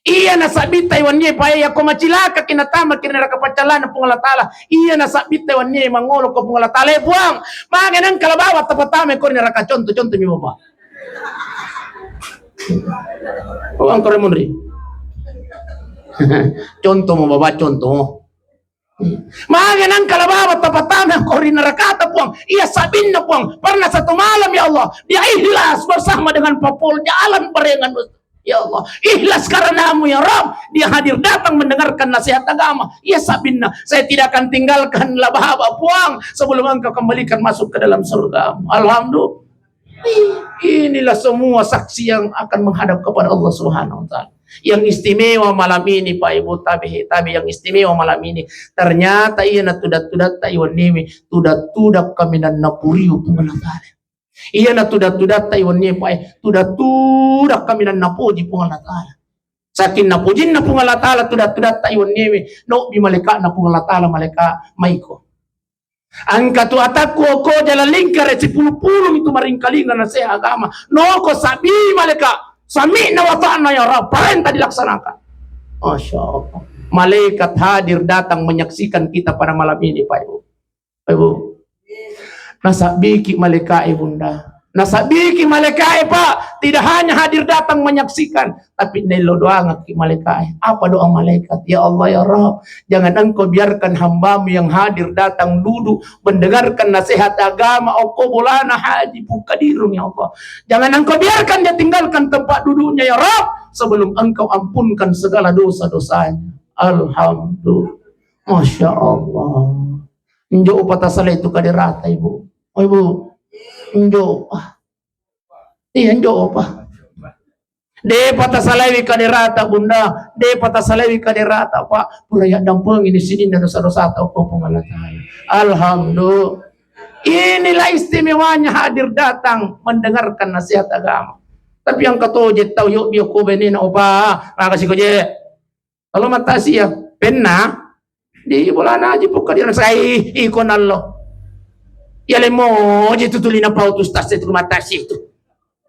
Iya nasabbitta iwennie, Pak e, yako macilakaki natamaki ri neraka paccallana Puang Allah Ta'ala. Iya nasabbitta iwennie mangolo ko Puang Allah Ta'ala, e Puang, mage nengka la bawang tapatama ko ri neraka, contoh-contoh mi Bapak. Puang kore munri. Contoh mo Bapak, contoh. Mage nengka la bawang tapatama ko ri nerakata, Puang. Iya sabinna, Puang. Pernah satu malam, ya Allah, dia ikhlas bersama dengan Pak Pol jalan barengan. Ya Allah, ikhlas karenamu ya Rabb. Dia hadir datang mendengarkan nasihat agama. Iya sabinna, saya tidak akan tinggalkan la bawang, Puang, sebelum engkau kembalikan masuk ke dalam surga. Alhamdulillah. Inilah semua saksi yang akan menghadap kepada Allah Subhanahu wa Ta'ala. Yang istimewa malam ini, Pak Ibu, tabe, tabe, yang istimewa malam ini, ternyata iya natudat-tudatta iwenniwi, tudat-tudak kaminang napuriu Puang Allah Ta'ala. Iya natudat-tudatta iwenniwi, Pak e, tudat-tudak kaminang napoji Puang Allah Ta'ala. Saking napojinna Puang Allah Ta'ala tudat-tudatta iwenniwi, nobbi malaikatna Puang Allah Ta'ala, malaikat maiko. Engka tu atakku okko jalan lingkare, sipulu-pulu mitu maringkalinga nasihat agama. Noko sabbi malaikat, sami'na wa ata'na ya Rabb, parenta dilaksanakan. Masya Allah. Malaikat hadir datang menyaksikan kita pada malam ini, Pak Ibu. Pak Ibu. Nasabbiki malaikat e, Bunda. Nasabbiki malaikat e, Pak. Tidak hanya hadir datang menyaksikan, tapi nello doangaki malaikat e. Apa doa malaikat? Ya Allah, ya Rabb, jangan Engkau biarkan hambamu yang hadir datang duduk mendengarkan nasihat agama okko bolana Haji Pukkadirung, ya Allah. Jangan Engkau biarkan dia tinggalkan tempat duduknya, ya Rabb, sebelum Engkau ampunkan segala dosa-dosanya. Alhamdulillah. Masya Allah. Njo upa tasalai tu kaderata, Ibu. Oh, Ibu. Njo. Ah. Iya, njo upa. Depa tasalaiwi kaderata, Bunda. Depa tasalaiwi kaderata, Pak. Pura yaddampengi ni sininna dosa-dosata, oh, Puang Allah Ta'ala. Alhamdulillah. Inilah istimewanya hadir datang mendengarkan nasihat agama. Tapi yang katoje tau yo dio ko benena, opa, makasih ko je. Kalau mata sia, penna di bolana Haji Pukkadirung sai iko nallo. Ya lemo je tu tuli napau tu stas tu mata si tu.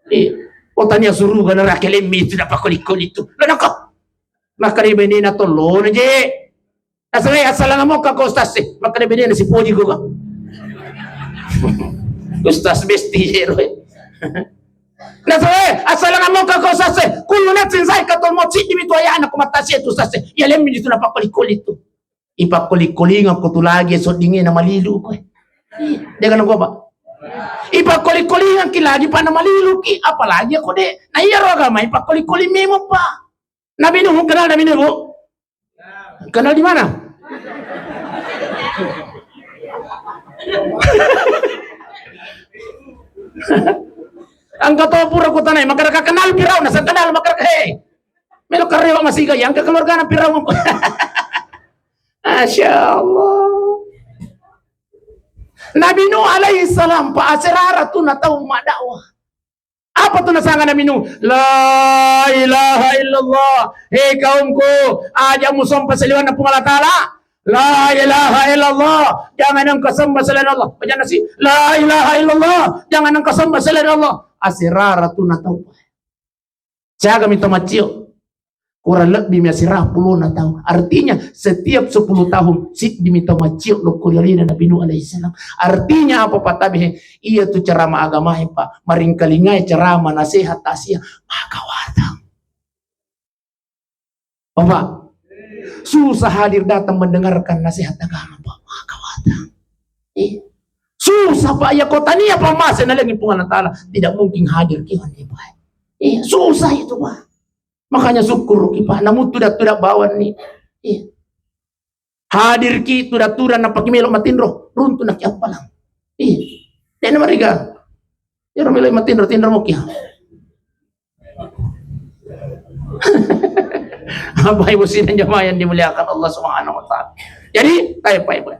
Iya. Oh, tania suruga neraka lemmi tu dapat koli-koli tu. Lo nako. Maka di benena tollo je. Asale, assalamualaikum ko Ustaz e. Maka di benena sipoji ko. Ustaz besti je ro. Nasaba, assalamualaikum ko Ustaz e. Kullu nafsin zaikatul maut, siddi mitu ayana ko mata si tu Ustaz e. Ya lemmi tu napakoli-koli tu. Ipakoli-kolinga ko tu lagi soddinge na malilu ko. Iya, de' kan ko, Pak? Ipakoli-kolinga ki lagi, Pak, na malilu ki, apalagi ko de'. Nah, iya ro agama ipakoli-koli memang, Pak. Nabi Nuh, kenal Nabi Nuh, Bu? Kenal di mana? Engka to pura kutanai, makkeda kenal Firaun, sa kenal, makkeda, hei. Melo karewa masiga, yang ke keluarga na Firaun. Masya Allah. Nabi Nuh alaihi salam, pa aserara tu na tau maddakwah. Apa tu nasanga Nabi Nuh? La ilaha illallah. Hei kaumku, aja musompa saliwenna Puang Allah Ta'ala. La ilaha illallah. Jangan engkau sembah selain Allah. Baca nasi. La ilaha illallah. Jangan engkau sembah selain Allah. Aserara tu na tau. Siaga mi to maccio. Kurang lebbi mi asera pulona taung. Artinya, setiap sepuluh tahun, siddi mi tau maccio lokko ri alena Nabi Nuh alaihissalam. Artinya apa, Pak Tabe? Iya tu ceramah agamae, Pak. Maringkalingai ceramah, nasihat, tasia, maka watang. Bapak, susah hadir datang mendengarkan nasihat agama, Pak. Maka watang. Eh, susah, Pak. Ya, kota nia, Pak, masa nalengi Puang Allah Ta'ala. Tidak mungkin hadir ki, Pak. Eh, susah itu, Pak. Makanya syukur ki, Pak. Namu tuda-tuda bawanni. Iya. Hadir ki tuda-tuda napaki melo matinro, runtu naki appalang. Iya. Dena mariga. Iyaro melo matinro, tinro moki. Bapak Ibu sidang jamaah yang dimuliakan Allah Subhanahu wa Ta'ala. Jadi, tabe, Pak Ibu.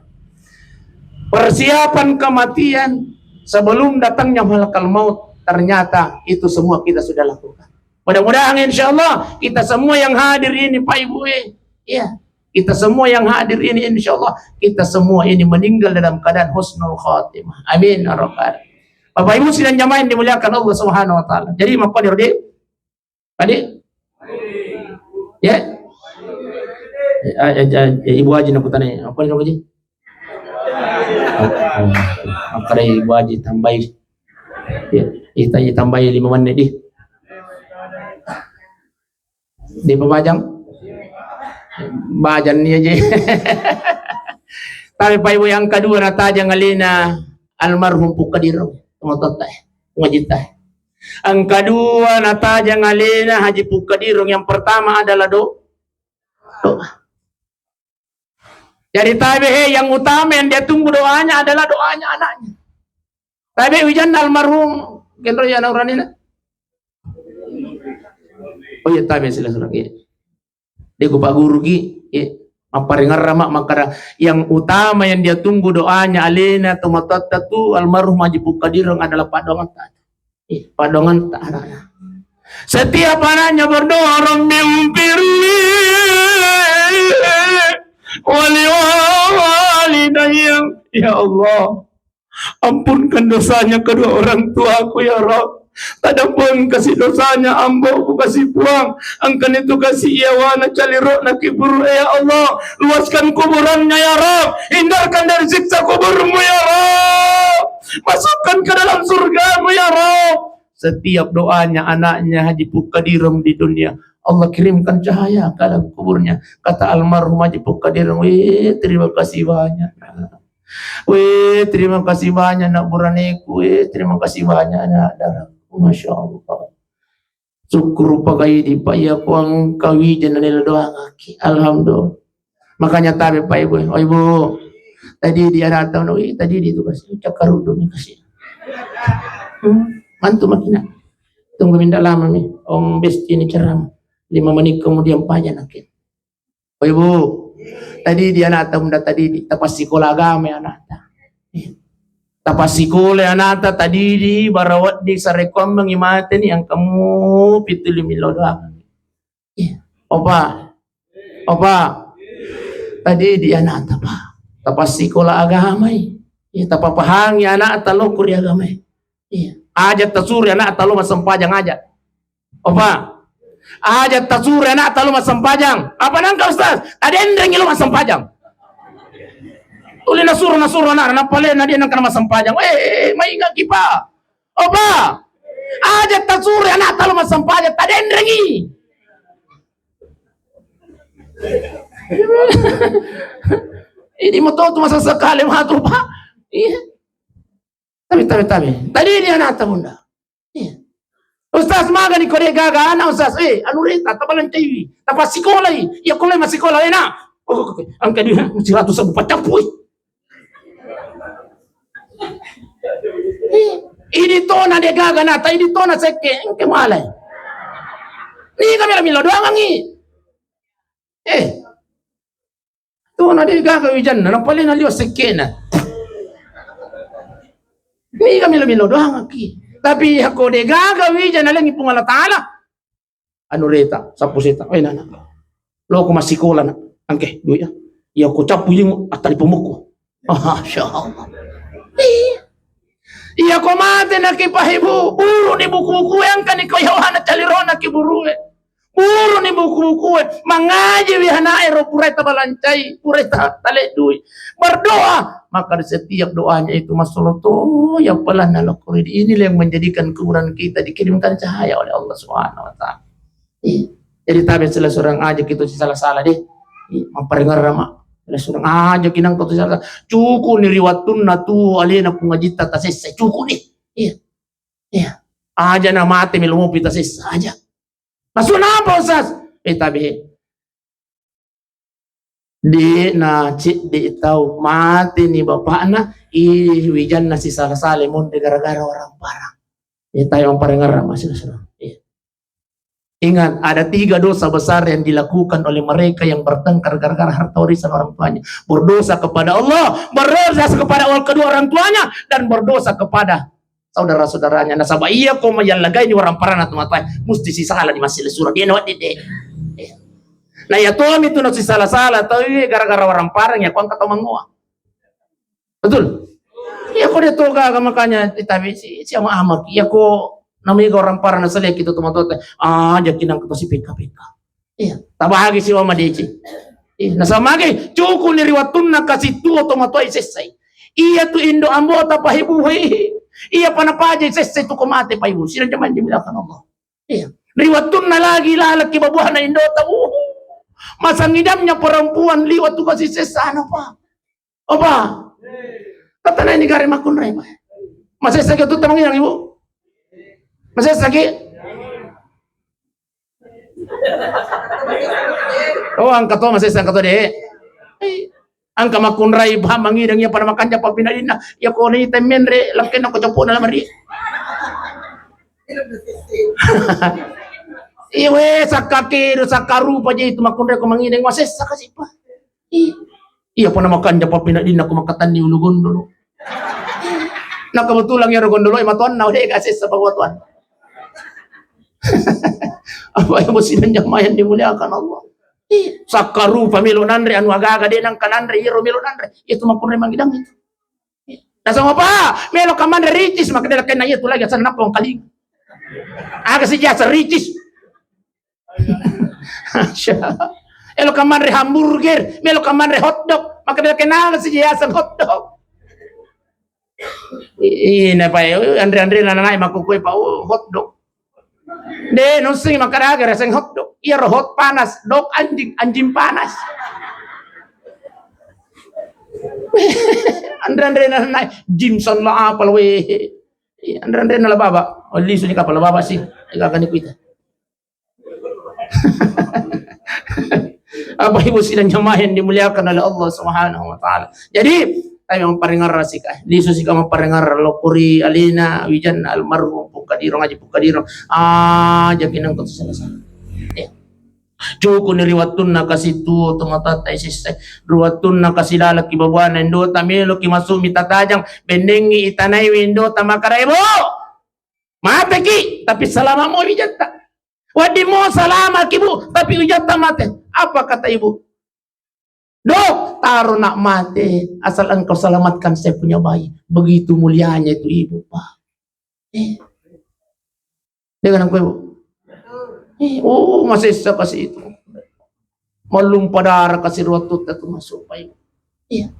Persiapan kematian sebelum datangnya malakal maut, ternyata itu semua kita sudah lakukan. Mudah-mudahan, insya Allah, kita semua yang hadir ini, Pak Ibu, eh, ya, kita semua yang hadir ini, insya Allah, kita semua ini meninggal dalam keadaan husnul khatimah. Amin, ya rabbal. Bapak Ibu sidang jamaah yang dimuliakan Allah Subhanahu wa Ta'ala. Jadi, makkoni, Rodi? Tadi? Ya? Eh, eh, eh, eh, Ibu Haji nakutana, apa ni, Ibu Haji? Oh, oh, makanya Ibu Haji tambahi. Ya, ita, ita tambahi lima menit di. Di pabajang? Bajang ni aja. Tapi Pak Ibu, yang kedua natajang alena almarhum Pukkadirong. Ngotot eh. Ngajit eh. Yang kedua natajang alena Haji Pukkadirong. Yang pertama adalah do-, doa. Jadi tabe, he, yang utama yang dia tunggu doanya adalah doanya anaknya. Tabe, wijanna almarhum, kenro ya nauranina. Oh iya, tabe, sila surang, iya. Dia ku Pak Guru ki, iya. Mapparingerra ma, makkada, yang utama yang dia tunggu doanya alena tomatoatta tu almarhum Haji Pukkadirong adalah paddoangetta. Eh, paddoangetta anaknya. Setiap anaknya berdoa, "Rabbi ighfirli wali walidayya." Ya Allah, ampunkan dosanya kedua orang tuaku, ya Rabb. Tadambuang kasi dosanya amboku kasi Puang. Angkanitu kasi iyawana calirona kiburu, ya Allah. Luaskan kuburannya, ya Rabb. Hindarkan dari siksa kuburmu, ya Rabb. Masukkan ke dalam surgamu, ya Rabb. Setiap doanya anaknya Haji Pukkadirong di dunia, Allah kirimkan cahaya ke dalam kuburnya. Kata almarhum Haji Pukkadirong, "Weh, terima kasih banyak. Weh, terima kasih banyak, nak buraneku. Weh, terima kasih banyak, nak daraku." Masya Allah. Syukur pakai di Pak, iya kuang kawijen nila doangaki. Alhamdulillah. Makanya tabe Pak Ibu, oh Ibu, tadi dia datang, oh, iya, tadi dia itu kasih cakar udah nih kasih. Hmm, mantu makina. Tunggu minta lama nih, Om Besti ini ceramah. Lima menit kemudian paja nakit. Oh Ibu, tadi dia anakta unda tadi di tapassikola agama ya anakta. Tapassikola anakta tadi di barawaddi sarekoammengi mate ni angkamu pitu lima doang. Iya. Opa. Opa. Tadi di anakta, Pak. Tapassikola agamai. Iya, tapapahangi anakta lo kuri agamai. Iya. Aja tasuri anakta lo massempajang aja. Opa. Aja tasuri anakta lo massempajang. Apa nangka Ustaz? Tadenrengi lo massempajang. Tuli nasuru, nasuru anak, napale na dia nangka massempajang. Eh, eh, eh, mai gak kipa. Opa, aja tasuri anakta lo massempajang, tadenrengi. Ini moto tu masa sekali matu, Pak. Iya. Tapi, tapi, tapi. Tadi ini anakta bunda. Iya. Ustaz, magani kode gaga anak Ustaz. Eh, anu reta, tabalan T V. Tapassikolai. Iya, kolai massikola, enak. Oh, oke, oke. Angka dia, seratus ribu pacapui. Idi tona de gaga nata, idi tona sekke, engke malai. Niga melo-melo doangangi. Eh. Tona de gaga wijanna, napalena liwa sekkena. Niga melo-melo doangaki. Tapi hako de gaga wijanna lengi Puang Allah Taala. Anu reta, sappu seta. Oi, nana. Loko massikola, nak. Angke, duit ya. Iya, ko cappu jingo, attali pemukku. Masya Allah. Iya. Iya, ko mate nak kipahibu, buru ni buku-buku yang kan ko yawana calirona ki buru e. Buru ni buku-buku e. Mangaji wi anak e ro purai tabalancai, purai ta-, tale duit. Berdoa, maka di setiap doanya itu masuk to ya pelan nalokori. Inilah yang menjadikan kuburan kita dikirimkan cahaya oleh Allah Subhanahu wa Ta'ala. Iya. Jadi tabe sila surang aja kita sala-sala deh. Iya, maparingerra ma. Sila surang aja kinang kau sala. Cukup ni riwattunna tu alena pungajitta tasessa. Cukup ni. Iya. Iya. Aja na mate melo mopi tasessa aja. Masuk napa Ustaz? Eh tabe. De'na cedde tau mate ni bapakna, ih, wijanna sisala-sala monde gara-gara orang parang. Eh, tayo maparingerra masih surang. Iya. Ingat, ada tiga dosa besar yang dilakukan oleh mereka yang bertengkar gara-gara harta warisan orang tuanya. Berdosa kepada Allah, berdosa kepada kedua orang tuanya, dan berdosa kepada saudara-saudaranya. Nasaba iya ko mayallagai ni orang parana tu matai, musti sisala di masih surah dia nawat dede. Nah, ya tuh itu nasi salah-salah, tapi gara-gara orang parang ya ko angkat tau mangoa. Betul? Iya ko dia toga makanya tapi si siapa amak. Iya ko namanya orang parana selek itu teman-teman. Ah, jakinang kita si P K P K. Iya, tabagi siwa madeci. Iya, nasamagi cuku ni riwattunna kasi tuo tomatoa isessai. Iya tu indo ambo tapahibuhi. Iya panapaja isessai tu ko mate paibu. Sina jaman jamilakan Allah. Iya. Riwattunna lagi lalaki babuana indo tau. Masang idamnya perempuan liwat tu kasi sessana pa. Apa? Katana ini gare makunrai pa. Masessaki tu tamang idang ibu. Masessaki? Oh, angka to masessa angka to de. Angka makkunrai pa mangidang iya pada makanja pa pinadinna. Iya ko ni temmen re lakkenna ko copo na lamari. Iwe sakka kedo sakka rupa je itu makkunrai ko mangidang masessa kasi pa. Iya pona makanja pa pinadinna ko makatanni ulu gondolo. Nah kebetulan iyaro gondolo matuanna udah gak sessa bawa tuan. Apa yang mesti dan jamaah yang dimuliakan Allah. Sakka rupa melo nanre anu agaga de nang kananre iyaro melo nanre itu makkunrai mangidang itu. Nasaba pa melo kamanre ricis maka dia kena itu lagi asal napong kali. Aga sih jasa ricis. Elo kamanre hamburger, melo kamanre hotdog, maka dia kenal si yasan hotdog. Ina pa anre-anre na nanae makukue pa oh, hotdog. De nusing maka daga raseng hotdog. Iya ro hot panas, dog anjing, anjing panas. Anre-anre na nanae Jimson la apa we. Iya, anre-anre na la baba. Oh, lisu ni kapala baba sih. Ega kani kuita. Apa ibu sidang jamaah yang dimuliakan oleh Allah Subhanahu wa taala. Jadi, tapi maparengar sika, lisu sika maparengar lokuri alina wijan almarhum Pukadiro ngaji Pukadiro. Ah, jakinang ko salah-salah. Ya. Cuku ni riwattunna kasi tuo tomatoatta isessai. Riwattunna kasi lalaki babuana indo tamelo ki masumi tatajang bennengi itanai indo tamakara ibu. Mateki, tapi salama mo wijatta. Wedding mo salama ki, Bu, tapi wijatta mate. Apa kata ibu? Dok, taro nak mate, asal engkau selamatkan saya punya bayi. Begitu mulianya itu ibu, Pak. Eh. Dia kan ibu. Eh, oh, masih saya kasih itu. Mallumpa darah kasih ruwatutta tu masuk, Pak. Iya.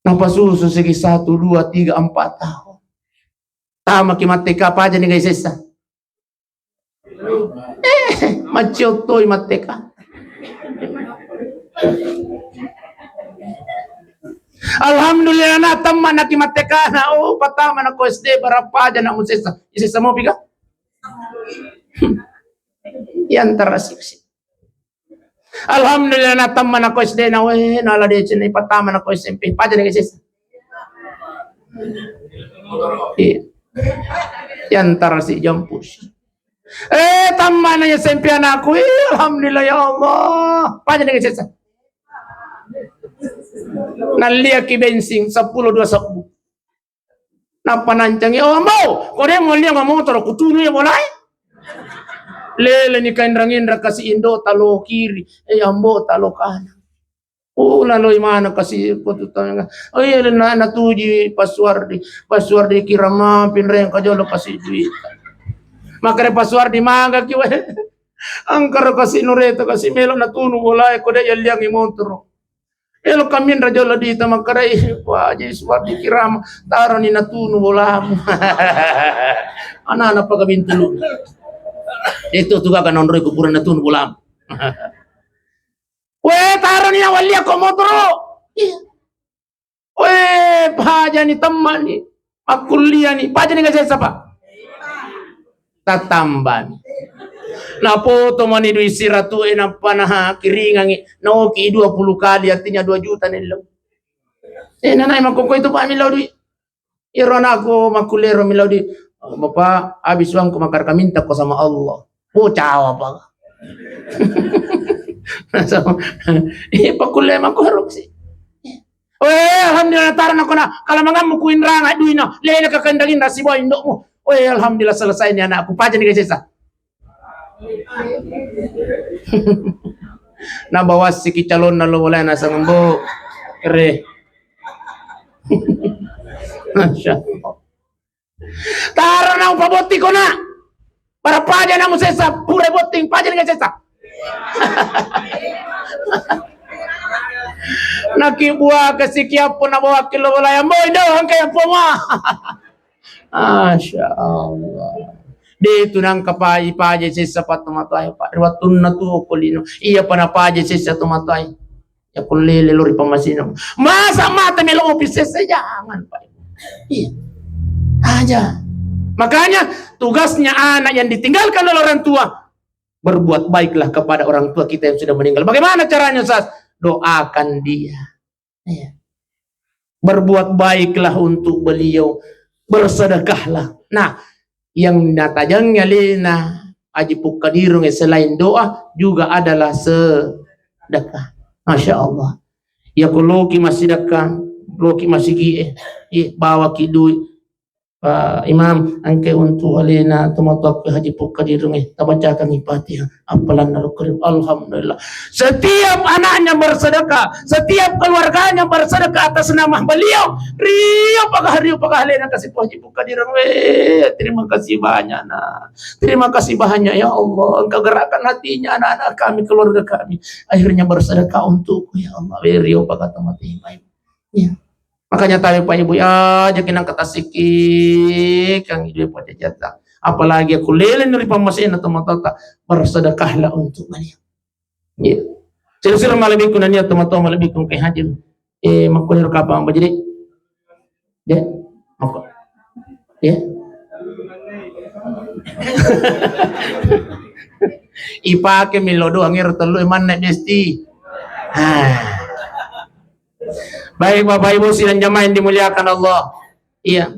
Napasusu segi satu, dua, tiga, empat tahun. Tamaki matteka paja ni gai sessa. Eh, macciotto i matteka. Alhamdulillah na tamma naki matteka na oh patama na ko S D berapa aja na musessa. Isessa mau pika? Yang terasik sih. Alhamdulillah na tamma na ko S D na we na la D C na ipatama na ko S M P paja na sessa. Iya. Yantara si jampu si. Eh, tamma na S M P anakku. Iya, alhamdulillah ya Allah. Paja na sessa. Nalliaki bensin sepuluh dua sebbu. Nappa nancangi, "Oh, Ambo, ko de' mollia mamotoro, kutunu ya bolae." Lele ni kainrang-inrang kasi indo talo kiri, eh, Ambo talo kanan. Oh, laloi mana kasi ko tu tanga. Oh iya, na, natuji Pasuardi, Pasuardi kirama pinreng ka jolo kasi duit. Makare Pasuardi maga ki we. Angkara kasi nureto kasi melo natunu bolae ko de' yalliangi motoro. Elo kaminra jolo dita makkarai, wah, jadi suwardi kirama, taroni natunu bolamu. Anana paga bintulu. Itu tu gaga nonroi kuburan natunu bolamu. We, taroni nawallia ko motoro. Iya. We, pajani temmani. Makkulliani, pajani gasessa, Pak? Tatambani. Napoto mani dui siratu e nappa nakiringangi, naoki dua puluh kali, artinya dua juta nello. Eh, nanai makkokko itu, Pak, millau dui. Iro anakku makkullero millau dui. Bapak, habis uangku, maka minta ko sama Allah. Oh, cawa, Pak. Iya, pakulle makorupsi. Oh, alhamdulillah, tarana kona, kalau mangammu ku inranga duina, lele ka kendangin nasi bawa indokmu. Oh, alhamdulillah, selesai ni anakku. Paja ni sesa. Na bawasiki calonna lo boleh nasang embo. Kere. Masya Allah. Taro na upabotting kona. Bara paja na musesa, pura botting, paja ni sesa. Naki buah kasiki apa na bawa kilo boleh ambo indo angka yang poma. Masya Allah. De tu nangka paji-paji sesa patto matoae, Pak. Ri wattunna tuo ko lino. Iya pa napaji sesa to matoae. Ya ko lele lo ri pammasena. Masa mata melo opi sesa, jangan, Pak. Iya. Aja. Makanya tugasnya anak yang ditinggalkan oleh orang tua, berbuat baiklah kepada orang tua kita yang sudah meninggal. Bagaimana caranya, Ustaz? Doakan dia. Iya. Berbuat baiklah untuk beliau, bersedekahlah. Nah, yang natajang alena Haji Pukkadirung selain doa juga adalah sedekah. Masya Allah. Ya ko loki massidekah, loki masigi e, eh, bawaki duit. Pak Imam, engke untuk alena tomatoakku Haji Pukkadirung e, tabacakangi Fatihah. Appalanna Rukkadir. Alhamdulillah. Setiap anaknya bersedekah, setiap keluarganya bersedekah atas nama beliau. Rio pagah, rio pagah alena kasih Haji Pukkadirung. Weh, terima kasih banyak, Nak. Terima kasih banyak, ya Allah. Engkau gerakkan hatinya anak-anak kami, keluarga kami. Akhirnya bersedekah untukku, ya Allah. Weh, rio pagah tomatoakku. Ya. Makanya tabe Pak Ibu, ya, jaki nang katasiki kang idu pajajata. Apalagi aku lele nuri pammasena tomatoata, bersedekahlah untuk beliau. Ya. Sira-sira malebbiku nania tomatoa malebbiku kai haji. Eh, makkuniro kapang bajiri. Ya. Makko. Ya. Ipake milo doang ero tellu manne besti. Ah. Baik, Bapak Ibu sidang jamaah yang dimuliakan Allah. Iya.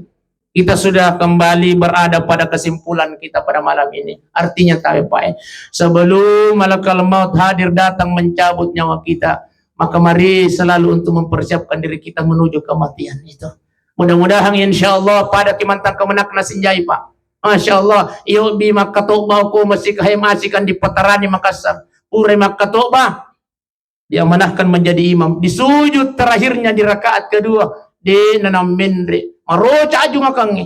Kita sudah kembali berada pada kesimpulan kita pada malam ini. Artinya tabe Pak, eh. Sebelum malakal maut hadir datang mencabut nyawa kita, maka mari selalu untuk mempersiapkan diri kita menuju kematian itu. Mudah-mudahan insya Allah pada kimantang kemenak nasinjai Pak. Masya Allah, iyo bi makkatoba ko masih kahai masih kan di Patarani Makassar. Pura makkatoba, diamanahkan menjadi imam. Di sujud terakhirnya di rakaat kedua, de nanam menre. Maroca aju makangnge.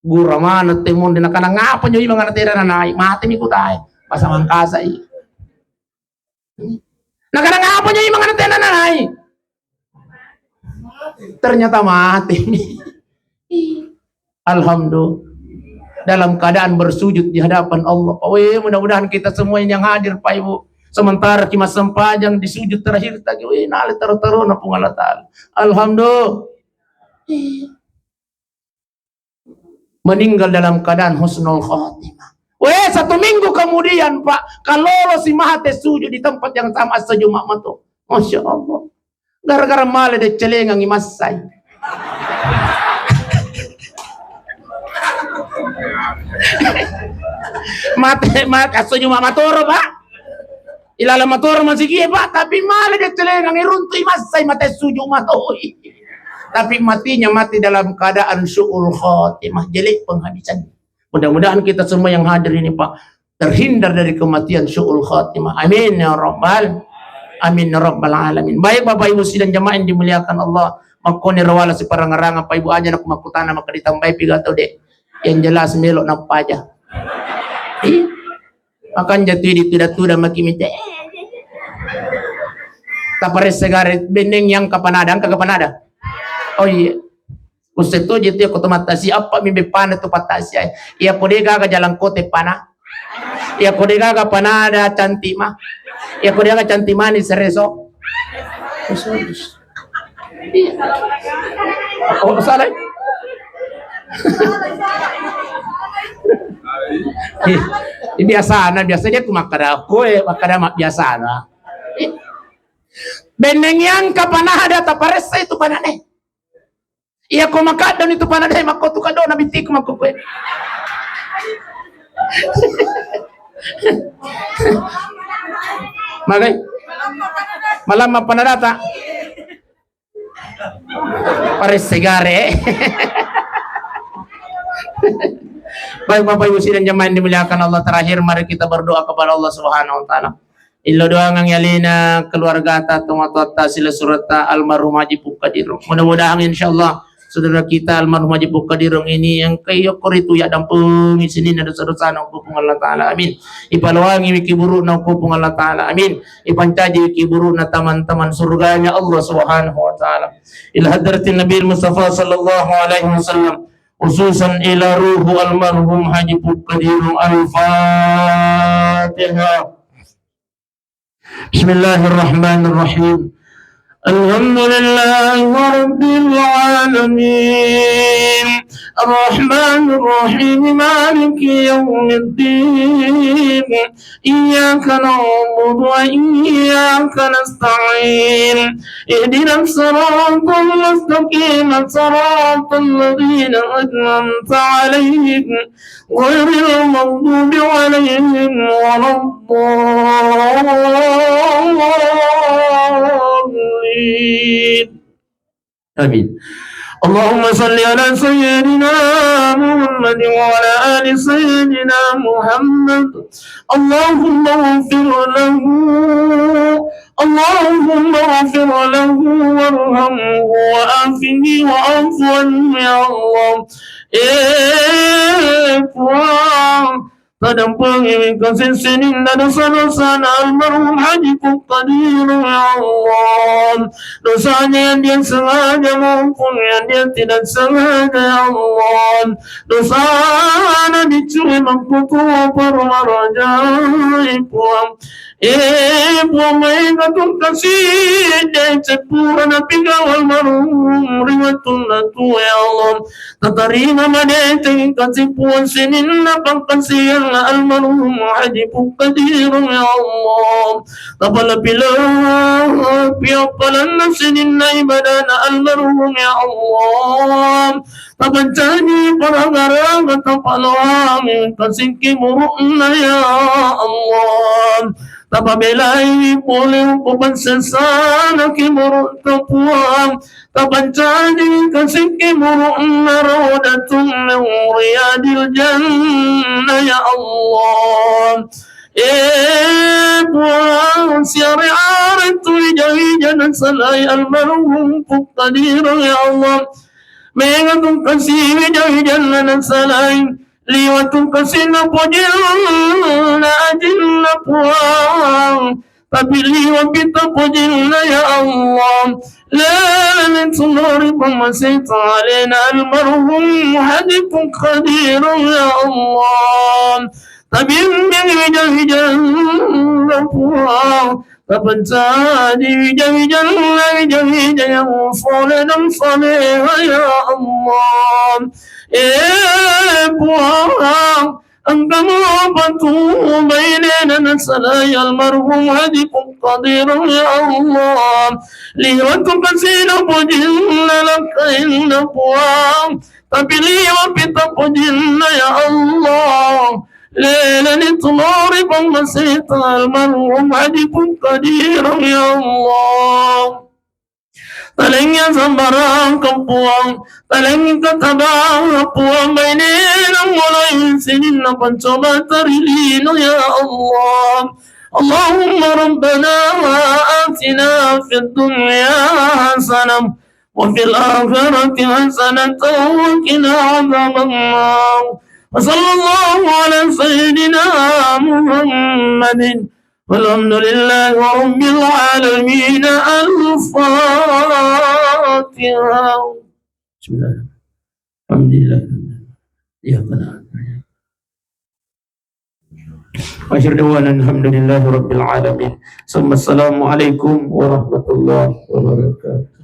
Gura mana temun de nakana ngapa nyo imang ana tera nanai. Mate mi kutai. Masa mangkasa i. Nakana ngapa nyo imang ana tera nanai. Ternyata mate. Alhamdulillah. Dalam keadaan bersujud di hadapan Allah. Pak, weh, mudah-mudahan kita semua ini yang hadir, Pak Ibu. Sementara ki massempajang di sujud terakhir tadi, weh, nale taro-taro na Puang Allah Ta'ala. Alhamdulillah. Meninggal dalam keadaan husnul khatimah. Weh, satu minggu kemudian, Pak, kalau si mate sujud di tempat yang sama, sejuma mato. Masya Allah. Gara-gara male deccelengangi massai. Mate, mate, asso juma matoro, Pak. Ilala matoro masigie, Pak, tapi male deccelengangi, runtui massai mate suju matoi. Tapi matinya mati dalam keadaan su'ul khotimah, jelek penghabisan. Mudah-mudahan kita semua yang hadir ini, Pak, terhindar dari kematian su'ul khatimah. Amin ya rabbal, amin ya rabbal alamin. Baik, Bapak Ibu sidang jamaah yang dimuliakan Allah, makkoni rawala siparangaranga, Pak Ibu, aja nak makkutana maka ditambai piga tau de. Yang jelas melo nappaja. Ih, makan jatuh di tuda-tuda maki minta. Taparessa gare benneng yang kapan ada, angka kapan ada. Oh iya. Kusettoje tu ko to mattasi, apa mi beppana tu pattasi ai. Iya ko de gaga jalan kote pana. Iya ko de gaga panada cantik ma. Iya ko de gaga cantik manis sereso. Iya. Oh, salah. Ih, biasa na biasa dia ku makkada koe, makkada mak biasa na. Ih. Benneng yang kapan ada taparessa itu panane. Iya ko makaddo ni tu panadai makko tu kaddo na bitiku makko kue. Magai. Malam apa nadata? Paris segare. Baik Bapak Ibu sidang jamaah yang dimuliakan Allah, terakhir mari kita berdoa kepada Allah Subhanahu wa taala. Illo doangang yalina keluargata, tomatoatta, silessuretta almarhum Haji Pukkadirung. Mudah-mudahan insyaallah saudara kita almarhum Haji Pukkadirung ini yang kayo koritu ya dampengi sininna dosa-dosana ko Puang Allah Taala. Amin. Ipaloangi wiki burukna ko Puang Allah Taala. Amin. Ipancaji wiki burukna taman-taman surganya Allah Subhanahu wa taala. Ila hadratin Nabi Mustafa sallallahu alaihi wasallam, khususan ila ruhu almarhum Haji Pukkadirung. Al-Fatihah. بسم الله الرحمن الرحيم. الحمد لله رب العالمين. الرحمن الرحيم. مالك يوم الدين. إياك نعبد وإياك نستعين. اهدنا الصراط المستقيم. صراط الذين أنعمت عليهم غير المغضوب عليهم ولا الضالين. آمين. اللهم صل على سيدنا محمد وعلى آل سيدنا محمد. اللهم اغفر له، اللهم اغفر له وارحمه وعافه واعف عنه يا الله. Eh, Puang, tadampengi wekaseng sininna dosa-dosana almarhum Haji Pukkadirung, ya Allah. Dosanya yang dia sengaja maupun yang dia tidak sengaja, ya Allah. Dosana dicuri makkutuo parmarajai, Puang. Eh, Puang, maega tu kasi de cepura napigau almarhum ri wettunna tuo, ya Allah. Tatarima madeceng kasi Puang sininna pangkasiang almarhum Haji Pukkadirung, ya Allah. Tapalepi-lepi appalanna sininna ibadana almarhum, ya Allah. Tapancaji paragaraga, tapaloangi kasingki muru'na, ya Allah. Tapabelai pole ko pansesana ki muru'ta, Puang. Tapancaji kasingki muru'na rawdatun min riyadil jannah, ya Allah. Eh, Puang, siare-are tu wija-wija nasalai almarhum Pukkadirung, ya Allah. Maega tu kasi wija-wijanna nasalai, liwa tu kasi napojinna ajinna, Puang. Tapi liwa pi tapojinna, ya Allah. Leleni tulori pammaseta alena almarhum Haji Pukkadirung, ya Allah. Tabimbing wija-wijanna, Puang. Tapancaji wija-wijanna wija-wija yang soleh dan soleha, ya Allah. Eh, Puang, engka mupatu bainena nasalai almarhum Haji Pukkadirung, ya Allah. Liwa tu kasi napojinna lakkainna, Puang. Tapi liwa pi tapojinna, ya Allah. Leleni tulori pammaseta almarhum Haji Pukkadirung, ya Allah. Talengngi sambarang Puang, talengngi katabang Puang, bainena mulai sininna pancoba tarilino, ya Allah. اللهم ربنا آتنا في الدنيا حسنة وفي الآخرة حسنة وقنا عذاب النار. وصلى الله على سيدنا محمد والحمد لله رب العالمين. الفاتحة. بسم الله. الحمد لله. إياك نعبد. آخر دعوانا الحمد لله رب العالمين. ثم السلام عليكم ورحمة الله وبركاته.